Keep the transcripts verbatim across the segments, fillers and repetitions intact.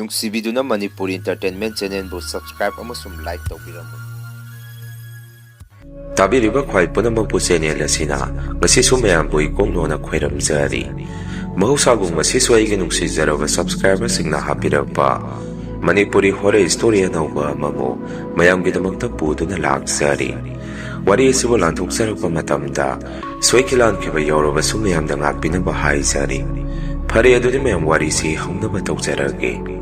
ꯅꯨꯡꯁꯤꯕꯤꯗꯨꯅ Manipuri Entertainment Channelꯕꯨ subscribe ꯑꯃꯁꯨꯡ like ꯇꯧꯕꯤꯔꯝꯃꯨ꯫ ꯇꯥꯕꯤꯔꯤꯕ ꯈ꯭ꯋꯥꯏ ꯄꯨꯝꯅꯃꯛꯄꯨ channel ꯑꯁꯤꯅ ꯉꯁꯤꯁꯨ ꯃꯌꯥꯝꯕꯨ ꯏꯀꯣꯛ ꯅꯣꯟꯅ ꯈꯣꯏꯔꯝꯖꯔꯤ꯫ ꯃꯍꯧꯁꯥꯒꯨꯝ ꯉꯁꯤꯁꯨ ꯑꯩꯒꯤ ꯅꯨꯡꯁꯤꯖꯔꯕ subscriberꯁꯤꯡꯅ ꯍꯥꯞꯄꯤꯔꯛꯄ ꯃꯅꯤꯄꯨꯔꯤ horror story ꯑꯅꯧꯕ ꯑꯃꯕꯨ ꯃꯌꯥꯝꯒꯤꯗꯃꯛꯇ ꯄꯨꯗꯨꯅ ꯂꯥꯛꯆꯔꯤ꯫ ꯋꯥꯔꯤ ꯑꯁꯤꯕꯨ ꯂꯥꯟꯊꯣꯛꯆꯔꯛꯄ ꯃꯇꯝꯗ ꯁꯣꯏꯈꯤ ꯂꯥꯟꯈꯤꯕ ꯌꯥꯎꯔꯕꯁꯨ ꯃꯌꯥꯝꯗ ꯉꯥꯛꯄꯤꯅꯕ ꯍꯥꯏꯖꯔꯤ꯫ ꯐꯔꯦ, ꯑꯗꯨꯗꯤ ꯃꯌꯥꯝ ꯋꯥꯔꯤꯁꯤ ꯍꯧꯅꯕ ꯇꯧꯖꯔꯒꯦ꯫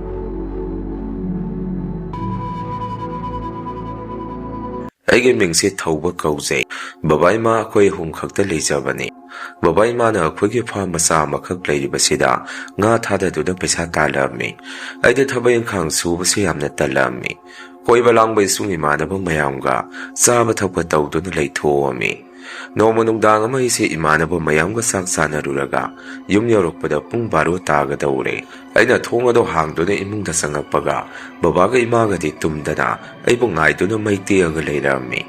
ꯑꯩꯒꯤ ꯃꯤꯡꯁꯦ ꯊꯧꯕ ꯀꯧꯖꯩ꯫ ꯕꯕꯥ ꯏꯃꯥ ꯑꯩꯈꯣꯏ ꯑꯍꯨꯝ ꯈꯛꯇ ꯂꯩꯖꯕꯅꯤ꯫ ꯕꯕꯥ ꯏꯃꯥꯅ ꯑꯩꯈꯣꯏꯒꯤ farm ꯃꯆꯥ ꯑꯃꯈꯛ ꯂꯩꯔꯤꯕꯁꯤꯗ ꯉꯥ ꯊꯥꯗꯗꯨꯅ ꯄꯩꯁꯥ ꯇꯥꯜꯂꯝꯃꯤ꯫ ꯑꯩꯗꯤ ꯊꯕꯛ ꯏꯪꯈꯥꯡ ꯁꯨꯕꯁꯤ ꯌꯥꯝꯅ ꯇꯜꯂꯝꯃꯤ꯫ ꯀꯣꯏꯕ ꯂꯥꯡꯕ ꯏꯁꯨꯡ ꯏꯃꯥꯟꯅꯕ ꯃꯌꯥꯝꯒ ꯆꯥꯕ ꯊꯛꯄ ꯇꯧꯗꯨꯅ ꯂꯩꯊꯣꯛꯑꯝꯃꯤ꯫ ꯅꯣꯡꯃ ꯅꯨꯡꯗꯥꯡ ꯑꯃ ꯑꯩꯁꯦ ꯏꯃꯥꯟꯅꯕ ꯃꯌꯥꯝꯒ ꯆꯥꯛ ꯆꯥꯅꯔꯨꯔꯒ ꯌꯨꯝ ꯌꯧꯔꯛꯄꯗ ꯄꯨꯡ ꯕꯥꯔꯣ ꯇꯥꯒꯗꯧꯔꯦ꯫ ꯑꯩꯅ ꯊꯣꯡ ꯑꯗꯨ ꯍꯥꯡꯗꯨꯅ ꯏꯃꯨꯡꯗ ꯆꯪꯉꯛꯄꯒ ꯕꯕꯥꯒ ꯏꯃꯥꯒꯗꯤ ꯇꯨꯝꯗꯅ ꯑꯩꯕꯨ ꯉꯥꯏꯗꯨꯅ ꯃꯩ ꯇꯦꯛꯑꯒ ꯂꯩꯔꯝꯃꯤ꯫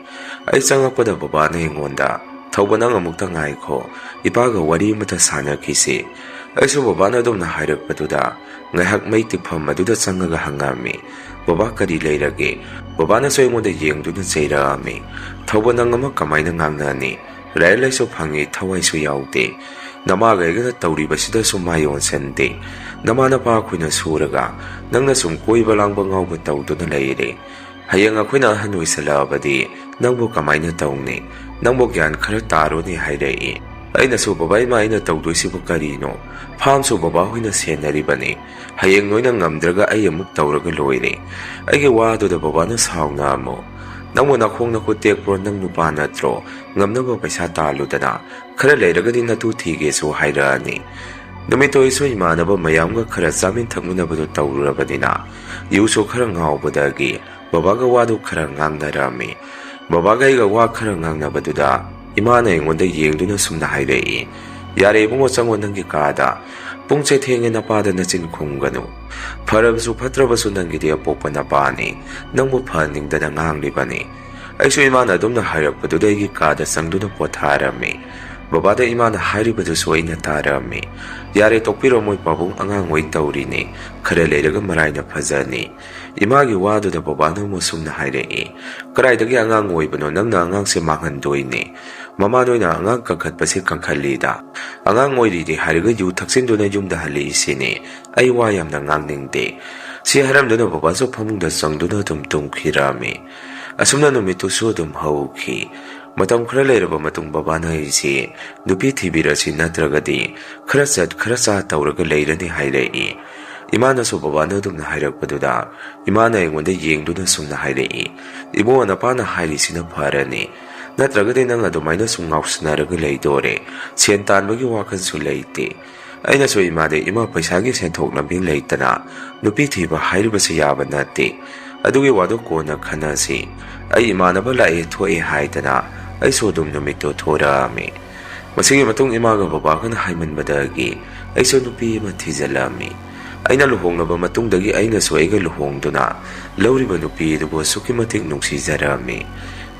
ꯑꯩ ꯆꯪꯉꯛꯄꯗ ꯕꯕꯥꯅ ꯑꯩꯉꯣꯟꯗ, "ꯊꯧꯕ, ꯅꯪ ꯑꯃꯨꯛꯇ ꯉꯥꯏꯈꯣ, ꯏꯄꯥꯒ ꯋꯥꯔꯤ ꯑꯃꯇ ꯁꯥꯟꯅꯈꯤꯁꯤ"꯫ ꯑꯩꯁꯨ ꯕꯕꯥꯅ ꯑꯗꯨꯝꯅ ꯍꯥꯏꯔꯛꯄꯗꯨꯗ ꯉꯥꯏꯍꯥꯛ ꯃꯩ ꯇꯤꯛꯐꯝ ꯑꯗꯨꯗ ꯆꯪꯉꯒ ꯍꯪꯉꯝꯃꯤ, "ꯕꯕꯥ, ꯀꯔꯤ ꯂꯩꯔꯒꯦ?" ꯕꯕꯥꯅꯁꯨ ꯑꯩꯉꯣꯟꯗ ꯌꯦꯡꯗꯨꯅ ꯆꯩꯔꯛꯑꯝꯃꯤ, "ꯊꯧꯕ, ꯅꯪ ꯑꯃ ꯀꯃꯥꯏꯅ ꯉꯥꯡꯅꯅꯤ? ꯂꯥꯏꯔꯤꯛ ꯂꯥꯏꯁꯨ ꯐꯪꯉꯤ, ꯊꯋꯥꯏꯁꯨ ꯌꯥꯎꯗꯦ꯫ ꯅꯃꯥꯒ ꯑꯩꯒꯅ ꯇꯧꯔꯤꯕꯁꯤꯗꯁꯨ ꯃꯥꯏ ꯑꯣꯟꯁꯤꯟꯗꯦ꯫ ꯅꯃꯥ ꯅꯄꯥ ꯑꯩꯈꯣꯏꯅ ꯁꯨꯔꯒ ꯅꯪꯅ ꯁꯨꯝ ꯀꯣꯏꯕ ꯂꯥꯡꯕ ꯉꯥꯎꯕ ꯇꯧꯗꯨꯅ ꯂꯩꯔꯦ꯫ ꯍꯌꯦꯡ ꯑꯩꯈꯣꯏꯅ ꯑꯍꯟ ꯑꯣꯏꯁꯜꯂꯛꯑꯕꯗꯤ ꯅꯪꯕꯨ ꯀꯃꯥꯏꯅ ꯇꯧꯅꯤ? ꯅꯪꯕꯨ ꯒ꯭ꯌꯥꯟ ꯈꯔ ꯇꯥꯔꯣꯅꯦ" ꯍꯥꯏꯔꯛꯏ꯫ ꯑꯩꯅꯁꯨ, "ꯕꯕꯥ ꯏꯃꯥ, ꯑꯩꯅ ꯇꯧꯗꯣꯏꯁꯤꯕꯨ ꯀꯔꯤꯅꯣ? Farmꯁꯨ ꯕꯕꯥ ꯍꯣꯏꯅ ꯁꯦꯟꯅꯔꯤꯕꯅꯤ꯫ ꯍꯌꯦꯡ ꯅꯣꯏꯅ ꯉꯝꯗ꯭ꯔꯒ ꯑꯩ ꯑꯃꯨꯛ ꯇꯧꯔꯒ ꯂꯣꯏꯔꯦ"꯫ ꯑꯩꯒꯤ ꯋꯥꯗꯨꯗ ꯕꯕꯥꯅ ꯁꯥꯎꯅ ꯑꯃꯨꯛ, "ꯅꯪꯕꯨ ꯅꯈꯣꯡ ꯅꯈꯨꯠ ꯇꯦꯛꯄ꯭ꯔꯣ? ꯅꯪ ꯅꯨꯄꯥ ꯅꯠꯇ꯭ꯔꯣ? ꯉꯝꯅꯕ ꯄꯩꯁꯥ ꯇꯥꯜꯂꯨꯗꯅ, ꯈꯔ ꯂꯩꯔꯒꯗꯤ ꯅꯇꯨ ꯊꯤꯒꯦꯁꯨ" ꯍꯥꯏꯔꯛꯑꯅꯤ꯫ ꯅꯨꯃꯤꯠꯇꯣ ꯑꯩꯁꯨ ꯏꯃꯥꯟꯅꯕ ꯃꯌꯥꯝꯒ ꯈꯔ ꯆꯥꯃꯤꯟ ꯊꯛꯃꯤꯟꯅꯕꯗꯨ ꯇꯧꯔꯨꯔꯕꯅꯤꯅ ꯌꯨꯁꯨ ꯈꯔ ꯉꯥꯎꯕꯗꯒꯤ ꯕꯕꯥꯒ ꯋꯥꯗꯨ ꯈꯔ ꯉꯥꯡꯅꯔꯝꯃꯤ꯫ ꯕꯕꯥꯒ ꯑꯩꯒ ꯋꯥ ꯈꯔ ꯉꯥꯡꯅꯕꯗꯨꯗ ꯏꯃꯥꯅ ꯑꯩꯉꯣꯟꯗ ꯌꯦꯡꯗꯨꯅ ꯁꯨꯝꯅ ꯍꯥꯏꯔꯛꯏ, "ꯌꯥꯔꯦ ꯏꯕꯨꯡꯉꯣ, ꯆꯪꯉꯣ ꯅꯪꯒꯤ ꯀꯥꯗ꯫ ꯄꯨꯡꯁꯦ ꯊꯦꯡꯉꯦ, ꯅꯄꯥꯗ ꯅꯆꯤꯟ ꯈꯨꯝꯒꯅꯨ꯫ ꯐꯔꯕꯁꯨ ꯐꯠꯇ꯭ꯔꯕꯁꯨ ꯅꯪꯒꯤꯗꯤ ꯑꯄꯣꯛꯄ ꯅꯄꯥꯅꯤ꯫ ꯅꯪꯕꯨ ꯐꯍꯟꯅꯤꯡꯗꯅ ꯉꯥꯡꯂꯤꯕꯅꯤ"꯫ ꯑꯩꯁꯨ ꯏꯃꯥꯅ ꯑꯗꯨꯝꯅ ꯍꯥꯏꯔꯛꯄꯗꯨꯗ ꯑꯩꯒꯤ ꯀꯥꯗ ꯆꯪꯗꯨꯅ ꯄꯣꯊꯥꯔꯝꯃꯤ꯫ ꯕꯕꯥꯗ ꯏꯃꯥꯅ ꯍꯥꯏꯔꯤꯕꯗꯨꯁꯨ ꯑꯩꯅ ꯇꯥꯔꯝꯃꯤ꯫ "ꯌꯥꯔꯦ, ꯇꯣꯛꯄꯤꯔꯣ, ꯃꯣꯏ ꯄꯥꯕꯨꯡ ꯑꯉꯥꯡ ꯑꯣꯏ ꯇꯧꯔꯤꯅꯤ, ꯈꯔ ꯂꯩꯔꯒ ꯃꯔꯥꯏꯅ ꯐꯖꯅꯤ"꯫ ꯏꯃꯥꯒꯤ ꯋꯥꯗꯨꯗ ꯕꯕꯥꯅ ꯑꯃꯨꯛ ꯁꯨꯝꯅ ꯍꯥꯏꯔꯛꯏ, "ꯀꯗꯥꯏꯗꯒꯤ ꯑꯉꯥꯡ ꯑꯣꯏꯕꯅꯣ, ꯅꯪꯅ ꯑꯉꯥꯡꯁꯦ ꯃꯥꯡꯍꯟꯗꯣꯏꯅꯤ꯫ ꯃꯃꯥ ꯅꯣꯏꯅ ꯑꯉꯥꯡ ꯀꯟꯈꯠꯄꯁꯦ ꯀꯟꯈꯠꯂꯤꯗ꯫ ꯑꯉꯥꯡ ꯑꯣꯏꯔꯤꯗꯤ ꯍꯥꯏꯔꯒ ꯌꯨ ꯊꯛꯆꯤꯟꯗꯨꯅ ꯌꯨꯝꯗ ꯍꯜꯂꯛꯏꯁꯤꯅꯤ꯫ ꯑꯩ ꯋꯥ ꯌꯥꯝꯅ ꯉꯥꯡꯅꯤꯡꯗꯦ"꯫ ꯁꯤ ꯍꯥꯏꯔꯝꯗꯨꯅ ꯕꯕꯥꯁꯨ ꯐꯃꯨꯡꯗ ꯆꯪꯗꯨꯅ ꯑꯗꯨꯝ ꯇꯨꯝꯈꯤꯔꯝꯃꯤ꯫ ꯑꯁꯨꯝꯅ ꯅꯨꯃꯤꯠꯇꯨꯁꯨ ꯑꯗꯨꯝ ꯍꯧꯈꯤ꯫ ꯃꯇꯝ ꯈꯔ ꯂꯩꯔꯕ ꯃꯇꯨꯡ ꯕꯕꯥꯅ ꯑꯩꯁꯤ ꯅꯨꯄꯤ ꯊꯤꯕꯤꯔꯁꯤ, ꯅꯠꯇ꯭ꯔꯒꯗꯤ ꯈꯔ ꯆꯠ ꯈꯔ ꯆꯥ ꯇꯧꯔꯒ ꯂꯩꯔꯅꯤ ꯍꯥꯏꯔꯛꯏ꯫ ꯏꯃꯥꯅꯁꯨ ꯕꯕꯥꯅ ꯑꯗꯨꯝꯅ ꯍꯥꯏꯔꯛꯄꯗꯨꯗ ꯏꯃꯥꯅ ꯑꯩꯉꯣꯟꯗ ꯌꯦꯡꯗꯨꯅ ꯁꯨꯝꯅ ꯍꯥꯏꯔꯛꯏ, "ꯏꯕꯨꯡꯉꯣ, ꯅꯄꯥꯅ ꯍꯥꯏꯔꯤꯁꯤꯅ ꯐꯔꯅꯤ, ꯅꯠꯇ꯭ꯔꯒꯗꯤ ꯅꯪ ꯑꯗꯨꯃꯥꯏꯅ ꯁꯨꯝ ꯉꯥꯎꯁꯤꯟꯅꯔꯒ ꯂꯩꯗꯣꯔꯦ꯫ ꯁꯦꯟ ꯇꯥꯟꯕꯒꯤ ꯋꯥꯈꯜꯁꯨ ꯂꯩꯇꯦ"꯫ ꯑꯩꯅꯁꯨ ꯏꯃꯥꯗ, "ꯏꯃꯥ, ꯄꯩꯁꯥꯒꯤ ꯁꯦꯟꯊꯣꯛ ꯂꯝꯕꯤ ꯂꯩꯇꯅ ꯅꯨꯄꯤ ꯊꯤꯕ ꯍꯥꯏꯔꯤꯕꯁꯤ ꯌꯥꯕ ꯅꯠꯇꯦ꯫ ꯑꯗꯨꯒꯤ ꯋꯥꯗꯣ ꯀꯣꯟꯅ ꯈꯟꯅꯁꯤ꯫ ꯑꯩ ꯏꯃꯥꯟꯅꯕ ꯂꯥꯛꯑꯦ, ꯊꯣꯛꯑꯦ" ꯍꯥꯏꯗꯅ ꯑꯩꯁꯨ ꯑꯗꯨꯝ ꯅꯨꯃꯤꯠꯇꯣ ꯊꯣꯔꯛꯑꯝꯃꯤ꯫ ꯃꯁꯤꯒꯤ ꯃꯇꯨꯡ ꯏꯃꯥꯒ ꯕꯕꯥꯒꯅ ꯍꯥꯏꯃꯟꯕꯗꯒꯤ ꯑꯩꯁꯨ ꯅꯨꯄꯤ ꯑꯃ ꯊꯤꯖꯤꯜꯂꯝꯃꯤ꯫ ꯑꯩꯅ ꯂꯨꯍꯣꯡꯂꯕ ꯃꯇꯨꯡꯗꯒꯤ ꯑꯩꯅꯁꯨ ꯑꯩꯒ ꯂꯨꯍꯣꯡꯗꯨꯅ ꯂꯧꯔꯤꯕ ꯅꯨꯄꯤ ꯑꯗꯨꯕꯨ ꯑꯁꯨꯛꯀꯤ ꯃꯇꯤꯛ ꯅꯨꯡꯁꯤꯖꯔꯝꯃꯤ꯫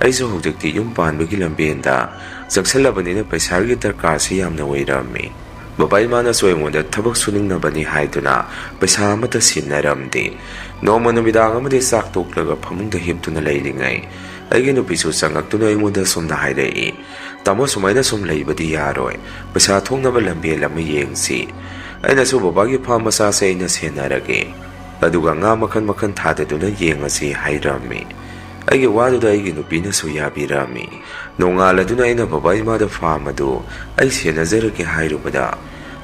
ꯑꯩꯁꯨ ꯍꯧꯖꯤꯛꯇꯤ ꯌꯨꯝ ꯄꯥꯟꯕꯒꯤ ꯂꯝꯕꯦꯟꯗ ꯆꯪꯁꯜꯂꯕꯅꯤꯅ ꯄꯩꯁꯥꯒꯤ ꯗꯔꯀꯥꯔꯁꯤ ꯌꯥꯝꯅ ꯑꯣꯏꯔꯝꯃꯤ꯫ ꯕꯕꯥ ꯏꯃꯥꯅꯁꯨ ꯑꯩꯉꯣꯟꯗ ꯊꯕꯛ ꯁꯨꯅꯤꯡꯅꯕꯅꯤ ꯍꯥꯏꯗꯨꯅ ꯄꯩꯁꯥ ꯑꯃꯠꯇ ꯁꯤꯟꯅꯔꯝꯗꯦ꯫ ꯅꯣꯡꯃ ꯅꯨꯃꯤꯗꯥꯡ ꯑꯃꯗꯤ ꯆꯥꯛ ꯇꯣꯛꯂꯒ ꯐꯃꯨꯡꯗ ꯍꯤꯞꯇꯨꯅ ꯂꯩꯔꯤꯉꯩ ꯑꯩꯒꯤ ꯅꯨꯄꯤꯁꯨ ꯆꯪꯉꯛꯇꯨꯅ ꯑꯩꯉꯣꯟꯗ ꯁꯨꯝꯅ ꯍꯥꯏꯔꯛꯏ, "ꯇꯥꯃꯣ, ꯁꯨꯃꯥꯏꯅ ꯁꯨꯝ ꯂꯩꯕꯗꯤ ꯌꯥꯔꯣꯏ, ꯄꯩꯁꯥ ꯊꯣꯛꯅꯕ ꯂꯝꯕꯦꯜ ꯑꯃ ꯌꯦꯡꯁꯤ꯫ ꯑꯩꯅꯁꯨ ꯕꯕꯥꯒꯤ ꯐꯥꯝ ꯃꯆꯥꯁꯦ ꯑꯩꯅ ꯁꯦꯟꯅꯔꯒꯦ, ꯑꯗꯨꯒ ꯉꯥ ꯃꯈꯜ ꯃꯈꯜ ꯊꯥꯗꯗꯨꯅ ꯌꯦꯡꯉꯁꯤ" ꯍꯥꯏꯔꯝꯃꯤ꯫ ꯑꯩꯒꯤ ꯋꯥꯗꯨꯗ ꯑꯩꯒꯤ ꯅꯨꯄꯤꯅꯁꯨ ꯌꯥꯕꯤꯔꯝꯃꯤ꯫ ꯅꯣꯡꯉꯥꯜꯂꯗꯨꯅ ꯑꯩꯅ ꯕꯕꯥ ꯏꯃꯥꯗ ꯐꯥꯝ ꯑꯗꯨ ꯑꯩ ꯁꯦꯟꯅꯖꯔꯒꯦ ꯍꯥꯏꯔꯨꯕꯗ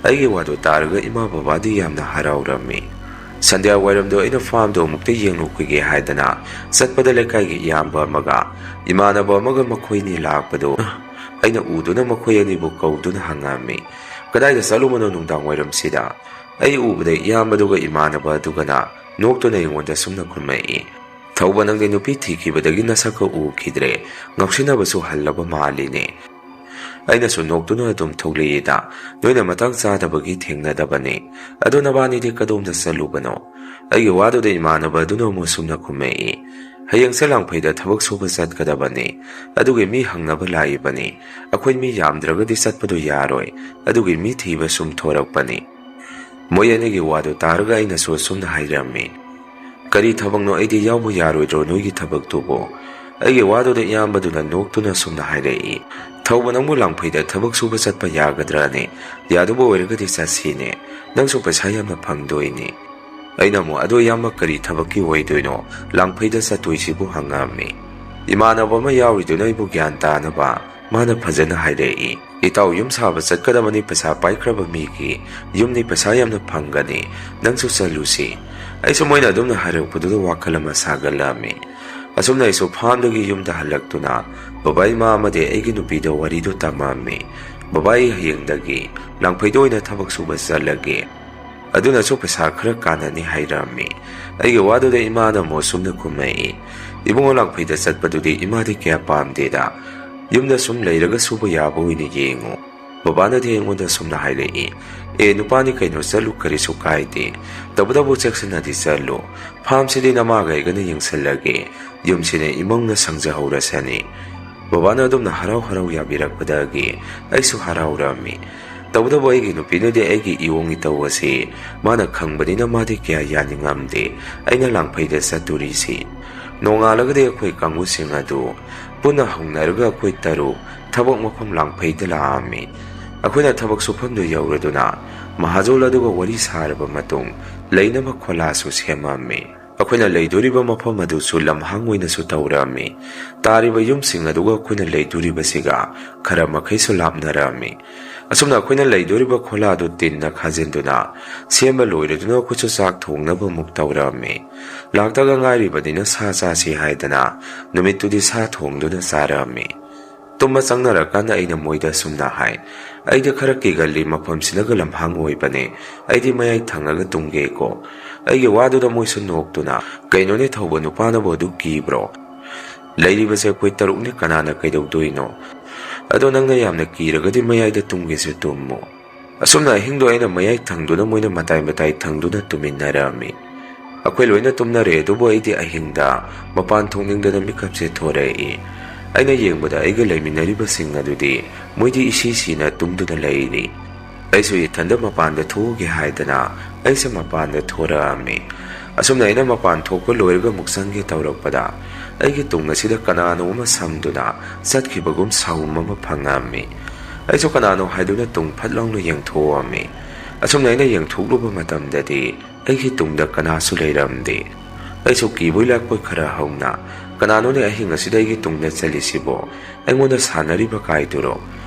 ꯑꯩꯒꯤ ꯋꯥꯗꯨ ꯇꯥꯔꯒ ꯏꯃꯥ ꯕꯕꯥꯗꯤ ꯌꯥꯝꯅ ꯍꯔꯥꯎꯔꯝꯃꯤ꯫ ꯁꯟꯙ꯭ꯌꯥ ꯋꯥꯏꯔꯝꯗꯣ ꯑꯩꯅ ꯐꯥꯝꯗꯣ ꯑꯃꯨꯛꯇ ꯌꯦꯡꯂꯨꯈꯤꯒꯦ ꯍꯥꯏꯗꯅ ꯆꯠꯄꯗ ꯂꯩꯀꯥꯏꯒꯤ ꯏꯌꯥꯝꯕ ꯑꯃꯒ ꯏꯃꯥꯟꯅꯕ ꯑꯃꯒ ꯃꯈꯣꯏꯅꯤ ꯂꯥꯛꯄꯗꯨ ꯑꯩꯅ ꯎꯗꯨꯅ ꯃꯈꯣꯏ ꯑꯅꯤꯕꯨ ꯀꯧꯗꯨꯅ ꯍꯪꯉꯝꯃꯤ, "ꯀꯗꯥꯏꯗ ꯆꯠꯂꯨꯕꯅꯣ ꯅꯨꯡꯗꯥꯡ ꯋꯥꯏꯔꯝꯁꯤꯗ?" ꯑꯩ ꯎꯕꯗ ꯏꯌꯥꯝꯕꯗꯨꯒ ꯏꯃꯥꯟꯅꯕ ꯑꯗꯨꯒꯅ ꯅꯣꯛꯇꯨꯅ ꯑꯩꯉꯣꯟꯗ ꯁꯨꯝꯅ ꯈꯨꯝꯃꯛꯏ, "ꯊꯧꯕ, ꯅꯪꯗꯤ ꯅꯨꯄꯤ ꯊꯤꯈꯤꯕꯗꯒꯤ ꯅꯁꯛꯀ ꯎꯈꯤꯗ꯭ꯔꯦ, ꯉꯥꯎꯁꯤꯟꯅꯕꯁꯨ ꯍꯜꯂꯕ ꯃꯥꯜꯂꯤꯅꯦ"꯫ ꯑꯩꯅꯁꯨ ꯅꯣꯛꯇꯨꯅ ꯑꯗꯨꯝ ꯊꯣꯛꯂꯛꯏꯗ, "ꯅꯣꯏꯅ ꯃꯇꯥꯡ ꯆꯥꯗꯕꯒꯤ ꯊꯦꯡꯅꯗꯕꯅꯤ꯫ ꯑꯗꯣ ꯅꯕꯥꯅꯤꯗꯤ ꯀꯗꯣꯝꯗ ꯆꯠꯂꯨꯕꯅꯣ?" ꯑꯩꯒꯤ ꯋꯥꯗꯨꯗ ꯏꯃꯥꯟꯅꯕ ꯑꯗꯨꯅ ꯑꯃꯨꯛ ꯁꯨꯝꯅ ꯈꯨꯝꯃꯛꯏ, "ꯍꯌꯦꯡꯁꯦ ꯂꯥꯡꯐꯩꯗ ꯊꯕꯛ ꯁꯨꯕ ꯆꯠꯀꯗꯕꯅꯤ꯫ ꯑꯗꯨꯒꯤ ꯃꯤ ꯍꯪꯅꯕ ꯂꯥꯛꯏꯕꯅꯤ꯫ ꯑꯩꯈꯣꯏ ꯃꯤ ꯌꯥꯝꯗ꯭ꯔꯒꯗꯤ ꯆꯠꯄꯗꯣ ꯌꯥꯔꯣꯏ꯫ ꯑꯗꯨꯒꯤ ꯃꯤ ꯊꯤꯕ ꯁꯨꯝ ꯊꯣꯔꯛꯄꯅꯤ꯫ ꯃꯣꯏ ꯑꯅꯤꯒꯤ ꯋꯥꯗꯨ ꯇꯥꯔꯒ ꯑꯩꯅꯁꯨ ꯑꯁꯨꯝꯅ ꯍꯥꯏꯔꯝꯃꯤ, "ꯀꯔꯤ ꯊꯕꯛꯅꯣ? ꯑꯩꯗꯤ ꯌꯥꯎꯕ ꯌꯥꯔꯣꯏꯗ꯭ꯔꯣ ꯅꯣꯏꯒꯤ ꯊꯕꯛꯇꯨꯕꯨ?" ꯑꯩꯒꯤ ꯋꯥꯗꯨꯗ ꯏꯌꯥꯝꯕꯗꯨꯅ ꯅꯣꯛꯇꯨꯅ ꯑꯁꯨꯝꯅ ꯍꯥꯏꯔꯛꯏ, "ꯊꯧꯕ, ꯅꯪꯕꯨ ꯂꯥꯡꯐꯩꯗ ꯊꯕꯛ ꯁꯨꯕ ꯆꯠꯄ ꯌꯥꯒꯗ꯭ꯔꯥꯅꯦ? ꯌꯥꯗꯕ ꯑꯣꯏꯔꯒꯗꯤ ꯆꯠꯁꯤꯅꯦ꯫ ꯅꯪꯁꯨ ꯄꯩꯁꯥ ꯌꯥꯝꯅ ꯐꯪꯗꯣꯏꯅꯦ꯫" ꯑꯩꯅ ꯑꯃꯨꯛ, "ꯑꯗꯣ ꯏꯌꯥꯝꯕ, ꯀꯔꯤ ꯊꯕꯛꯀꯤ ꯑꯣꯏꯗꯣꯏꯅꯣ ꯂꯥꯡꯐꯩꯗ ꯆꯠꯇꯣꯏꯁꯤꯕꯨ?" ꯍꯪꯉꯛꯑꯝꯃꯤ꯫ ꯏꯃꯥꯟꯅꯕ ꯑꯃ ꯌꯥꯎꯔꯤꯗꯨꯅ ꯑꯩꯕꯨ ꯒ꯭ꯌꯥꯟ ꯇꯥꯅꯕ ꯃꯥꯅ ꯐꯖꯅ ꯍꯥꯏꯔꯛꯏ, "ꯏꯇꯥꯎ, ꯌꯨꯝ ꯁꯥꯕ ꯆꯠꯀꯗꯕꯅꯤ, ꯄꯩꯁꯥ ꯄꯥꯏꯈ꯭ꯔꯕ ꯃꯤꯒꯤ ꯌꯨꯝꯅꯤ, ꯄꯩꯁꯥ ꯌꯥꯝꯅ ꯐꯪꯒꯅꯤ, ꯅꯪꯁꯨ ꯆꯠꯂꯨꯁꯤ꯫" ꯑꯩꯁꯨ ꯃꯣꯏꯅ ꯑꯗꯨꯝꯅ ꯍꯥꯏꯔꯛꯄꯗꯨꯗ ꯋꯥꯈꯜ ꯑꯃ ꯁꯥꯒꯠꯂꯝꯃꯤ꯫ ꯑꯁꯨꯝꯅ ꯑꯩꯁꯨ ꯐꯥꯝꯗꯒꯤ ꯌꯨꯝꯗ ꯍꯜꯂꯛꯇꯨꯅ ꯕꯕꯥ, ꯏꯃꯥ ꯑꯃꯗꯤ ꯑꯩꯒꯤ ꯅꯨꯄꯤꯗ ꯋꯥꯔꯤꯗꯨ ꯇꯝꯃꯝꯃꯤ꯫ "ꯕꯕꯥ, ꯑꯩ ꯍꯌꯦꯡꯗꯒꯤ ꯂꯥꯡꯐꯩꯗ ꯑꯣꯏꯅ ꯊꯕꯛ ꯁꯨꯕ ꯆꯠꯂꯒꯦ꯫ ꯑꯗꯨꯅꯁꯨ ꯄꯩꯁꯥ ꯈꯔ ꯀꯥꯟꯅꯅꯤ," ꯍꯥꯏꯔꯝꯃꯤ꯫ ꯑꯩꯒꯤ ꯋꯥꯗꯨꯗ ꯏꯃꯥꯅ ꯑꯃꯨꯛ ꯑꯁꯨꯝꯅ ꯈꯨꯝꯃꯛꯏ, "ꯏꯕꯨꯡꯉꯣ, ꯂꯥꯡꯐꯩꯗ ꯆꯠꯄꯗꯨꯗꯤ ꯏꯃꯥꯗꯤ ꯀꯌꯥ ꯄꯥꯝꯗꯦꯗ꯫ ꯌꯨꯝꯗ ꯁꯨꯝ ꯂꯩꯔꯒ ꯁꯨꯕ ꯌꯥꯕ ꯑꯣꯏꯅ ꯌꯦꯡꯉꯨ꯫" ꯕꯕꯥꯅꯗꯤ ꯑꯩꯉꯣꯟꯗ ꯑꯁꯨꯝꯅ ꯍꯥꯏꯔꯛꯏ, "ꯑꯦ, ꯅꯨꯄꯥꯅꯤ ꯀꯩꯅꯣ, ꯆꯠꯂꯨ, ꯀꯔꯤꯁꯨ ꯀꯥꯏꯗꯦ꯫ ꯇꯧꯕꯇꯕꯨ ꯆꯦꯛꯁꯤꯟꯅꯗꯤ ꯆꯠꯂꯨ꯫ ꯐꯥꯝꯁꯤꯗꯤ ꯅꯃꯥꯒ ꯑꯩꯒꯅ ꯌꯦꯡꯁꯤꯜꯂꯒꯦ꯫ ꯌꯨꯝꯁꯤꯅ ꯏꯃꯧꯅ ꯁꯪꯖꯍꯧꯔꯁꯅꯤ꯫" ꯕꯕꯥꯅ ꯑꯗꯨꯝꯅ ꯍꯔꯥꯎ ꯍꯔꯥꯎ ꯌꯥꯕꯤꯔꯛꯄꯗꯒꯤ ꯑꯩꯁꯨ ꯍꯔꯥꯎꯔꯝꯃꯤ꯫ ꯇꯧꯕꯇꯕꯨ ꯑꯩꯒꯤ ꯅꯨꯄꯤꯅꯗꯤ ꯑꯩꯒꯤ ꯏꯑꯣꯡ ꯏꯇꯧ ꯑꯁꯤ ꯃꯥꯅ ꯈꯪꯕꯅꯤꯅ ꯃꯥꯗꯤ ꯀꯌꯥ ꯌꯥꯅꯤꯡꯉꯝꯗꯦ ꯑꯩꯅ ꯂꯥꯡꯐꯩꯗ ꯆꯠꯇꯣꯔꯤꯁꯤ꯫ ꯅꯣꯡꯉꯥꯜꯂꯒꯗꯤ ꯑꯩꯈꯣꯏ ꯀꯥꯡꯕꯨꯁꯤꯡ ꯑꯗꯨ ꯄꯨꯟꯅ ꯍꯧꯅꯔꯒ ꯑꯩꯈꯣꯏ ꯇꯔꯨꯛ ꯊꯕꯛ ꯃꯐꯝ ꯂꯥꯡꯐꯩꯗ ꯂꯥꯛꯑꯝꯃꯤ꯫ ꯑꯩꯈꯣꯏꯅ ꯊꯕꯛ ꯁꯨꯐꯝꯗꯨ ꯌꯧꯔꯗꯨꯅ ꯃꯍꯥꯖꯣꯟ ꯑꯗꯨꯒ ꯋꯥꯔꯤ ꯁꯥꯔꯕ ꯃꯇꯨꯡ ꯂꯩꯅꯕ ꯈꯣꯂꯥꯁꯨ ꯁꯦꯝꯃꯝꯃꯤ꯫ ꯑꯩꯈꯣꯏꯅ ꯂꯩꯗꯣꯔꯤꯕ ꯃꯐꯝ ꯑꯗꯨꯁꯨ ꯂꯝꯍꯥꯡ ꯑꯣꯏꯅꯁꯨ ꯇꯧꯔꯝꯃꯤ꯫ ꯇꯥꯔꯤꯕ ꯌꯨꯝꯁꯤꯡ ꯑꯗꯨꯒ ꯑꯩꯈꯣꯏꯅ ꯂꯩꯗꯣꯔꯤꯕꯁꯤꯒ ꯈꯔ ꯃꯈꯩꯁꯨ ꯂꯥꯞꯅꯔꯝꯃꯤ꯫ ꯑꯁꯨꯝꯅ ꯑꯩꯈꯣꯏꯅ ꯂꯩꯗꯣꯔꯤꯕ ꯈꯣꯂꯥꯗꯨ ꯇꯤꯟꯅ ꯈꯥꯖꯤꯟꯗꯨꯅ ꯁꯦꯝꯕ ꯂꯣꯏꯔꯗꯨꯅ ꯑꯩꯈꯣꯏꯁꯨ ꯆꯥꯛ ꯊꯣꯡꯅꯕ ꯑꯃꯨꯛ ꯇꯧꯔꯝꯃꯤ꯫ ꯂꯥꯛꯇꯒ ꯉꯥꯏꯔꯤꯕꯅꯤꯅ ꯁꯥ ꯆꯥꯁꯤ ꯍꯥꯏꯗꯅ ꯅꯨꯃꯤꯠꯇꯨꯗꯤ ꯁꯥ ꯊꯣꯡꯗꯨꯅ ꯆꯥꯔꯝꯃꯤ꯫ ꯇꯨꯝꯕ ꯆꯪꯅꯔꯀꯥꯟꯗ ꯑꯩꯅ ꯃꯣꯏꯗ ꯑꯁꯨꯝꯅ ꯍꯥꯏ, "ꯑꯩꯗꯤ ꯈꯔ ꯀꯤꯒꯜꯂꯤ, ꯃꯐꯝꯁꯤꯅꯒ ꯂꯝꯍꯥꯡ ꯑꯣꯏꯕꯅꯦ, ꯑꯩꯗꯤ ꯃꯌꯥꯏ ꯊꯪꯉꯒ ꯇꯨꯝꯒꯦꯀꯣ꯫" ꯑꯩꯒꯤ ꯋꯥꯗꯨꯗ ꯃꯣꯏꯁꯨ ꯅꯣꯛꯇꯨꯅ, "ꯀꯩꯅꯣꯅꯦ ꯊꯧꯕ, ꯅꯨꯄꯥꯅꯕꯨ ꯑꯗꯨ ꯀꯤꯕ꯭ꯔꯣ? ꯂꯩꯔꯤꯕꯁꯦ ꯑꯩꯈꯣꯏ ꯇꯔꯨꯛꯅꯤ, ꯀꯅꯥꯅ ꯀꯩꯗꯧꯗꯣꯏꯅꯣ? ꯑꯗꯣ ꯅꯪꯅ ꯌꯥꯝꯅ ꯀꯤꯔꯒꯗꯤ ꯃꯌꯥꯏꯗ ꯇꯨꯝꯒꯦꯁꯨ ꯇꯨꯝꯃꯣ꯫" ꯑꯁꯨꯝꯅ ꯑꯍꯤꯡꯗꯣ ꯑꯩꯅ ꯃꯌꯥꯏ ꯊꯪꯗꯨꯅ, ꯃꯣꯏꯅ ꯃꯇꯥꯏ ꯃꯇꯥꯏ ꯊꯪꯗꯨꯅ ꯇꯨꯃꯤꯟꯅꯔꯝꯃꯤ꯫ ꯑꯩꯈꯣꯏ ꯂꯣꯏꯅ ꯇꯨꯝꯅꯔꯦ, ꯑꯗꯨꯕꯨ ꯑꯩꯗꯤ ꯑꯍꯤꯡꯗ ꯃꯄꯥꯟ ꯊꯣꯛꯅꯤꯡꯗꯅ ꯃꯤꯀꯞꯁꯦ ꯊꯣꯔꯛꯏ꯫ ꯑꯩꯅ ꯌꯦꯡꯕꯗ ꯑꯩꯒ ꯂꯩꯃꯤꯟꯅꯔꯤꯕꯁꯤꯡ ꯑꯗꯨꯗꯤ ꯃꯣꯏꯗꯤ ꯏꯁꯤ ꯁꯤꯅ ꯇꯨꯝꯗꯨꯅ ꯂꯩꯔꯤ꯫ ꯑꯩꯁꯨ ꯏꯊꯟꯗ ꯃꯄꯥꯟꯗ ꯊꯣꯛꯎꯒꯦ ꯍꯥꯏꯗꯅ ꯑꯩꯁꯦ ꯃꯄꯥꯟꯗ ꯊꯣꯔꯛꯑꯝꯃꯤ꯫ ꯑꯁꯨꯝꯅ ꯑꯩꯅ ꯃꯄꯥꯟ ꯊꯣꯛꯄ ꯂꯣꯏꯔꯒ ꯑꯃꯨꯛ ꯆꯪꯒꯦ ꯇꯧꯔꯛꯄꯗ ꯑꯩꯒꯤ ꯇꯨꯡ ꯑꯁꯤꯗ ꯀꯅꯥꯅꯣ ꯑꯃ ꯁꯝꯗꯨꯅ ꯆꯠꯈꯤꯕꯒꯨꯝ ꯁꯥꯎꯝ ꯑꯃ ꯐꯪꯉꯝꯃꯤ꯫ ꯑꯩꯁꯨ ꯀꯅꯥꯅꯣ ꯍꯥꯏꯗꯨꯅ ꯇꯨꯡ ꯐꯠ ꯂꯥꯎꯅ ꯌꯦꯡꯊꯣꯛꯑꯝꯃꯤ꯫ ꯑꯁꯨꯝꯅ ꯑꯩꯅ ꯌꯦꯡꯊꯣꯛꯂꯨꯕ ꯃꯇꯝꯗꯗꯤ ꯑꯩꯒꯤ ꯇꯨꯡꯗ ꯀꯅꯥꯁꯨ ꯂꯩꯔꯝꯗꯦ꯫ ꯑꯩꯁꯨ ꯀꯤꯕꯣꯏ ꯂꯥꯛꯄꯣꯏ ꯈꯔ ꯍꯧꯅ, "ꯀꯅꯥꯅꯣꯅꯦ ꯑꯍꯤꯡ ꯑꯁꯤꯗ ꯑꯩꯒꯤ ꯇꯨꯡꯗ ꯆꯠꯂꯤꯁꯤꯕꯣ? ꯑꯩꯉꯣꯟꯗ ꯁꯥꯟꯅꯔꯤꯕ ꯀꯥꯏꯗꯨꯔꯣ?"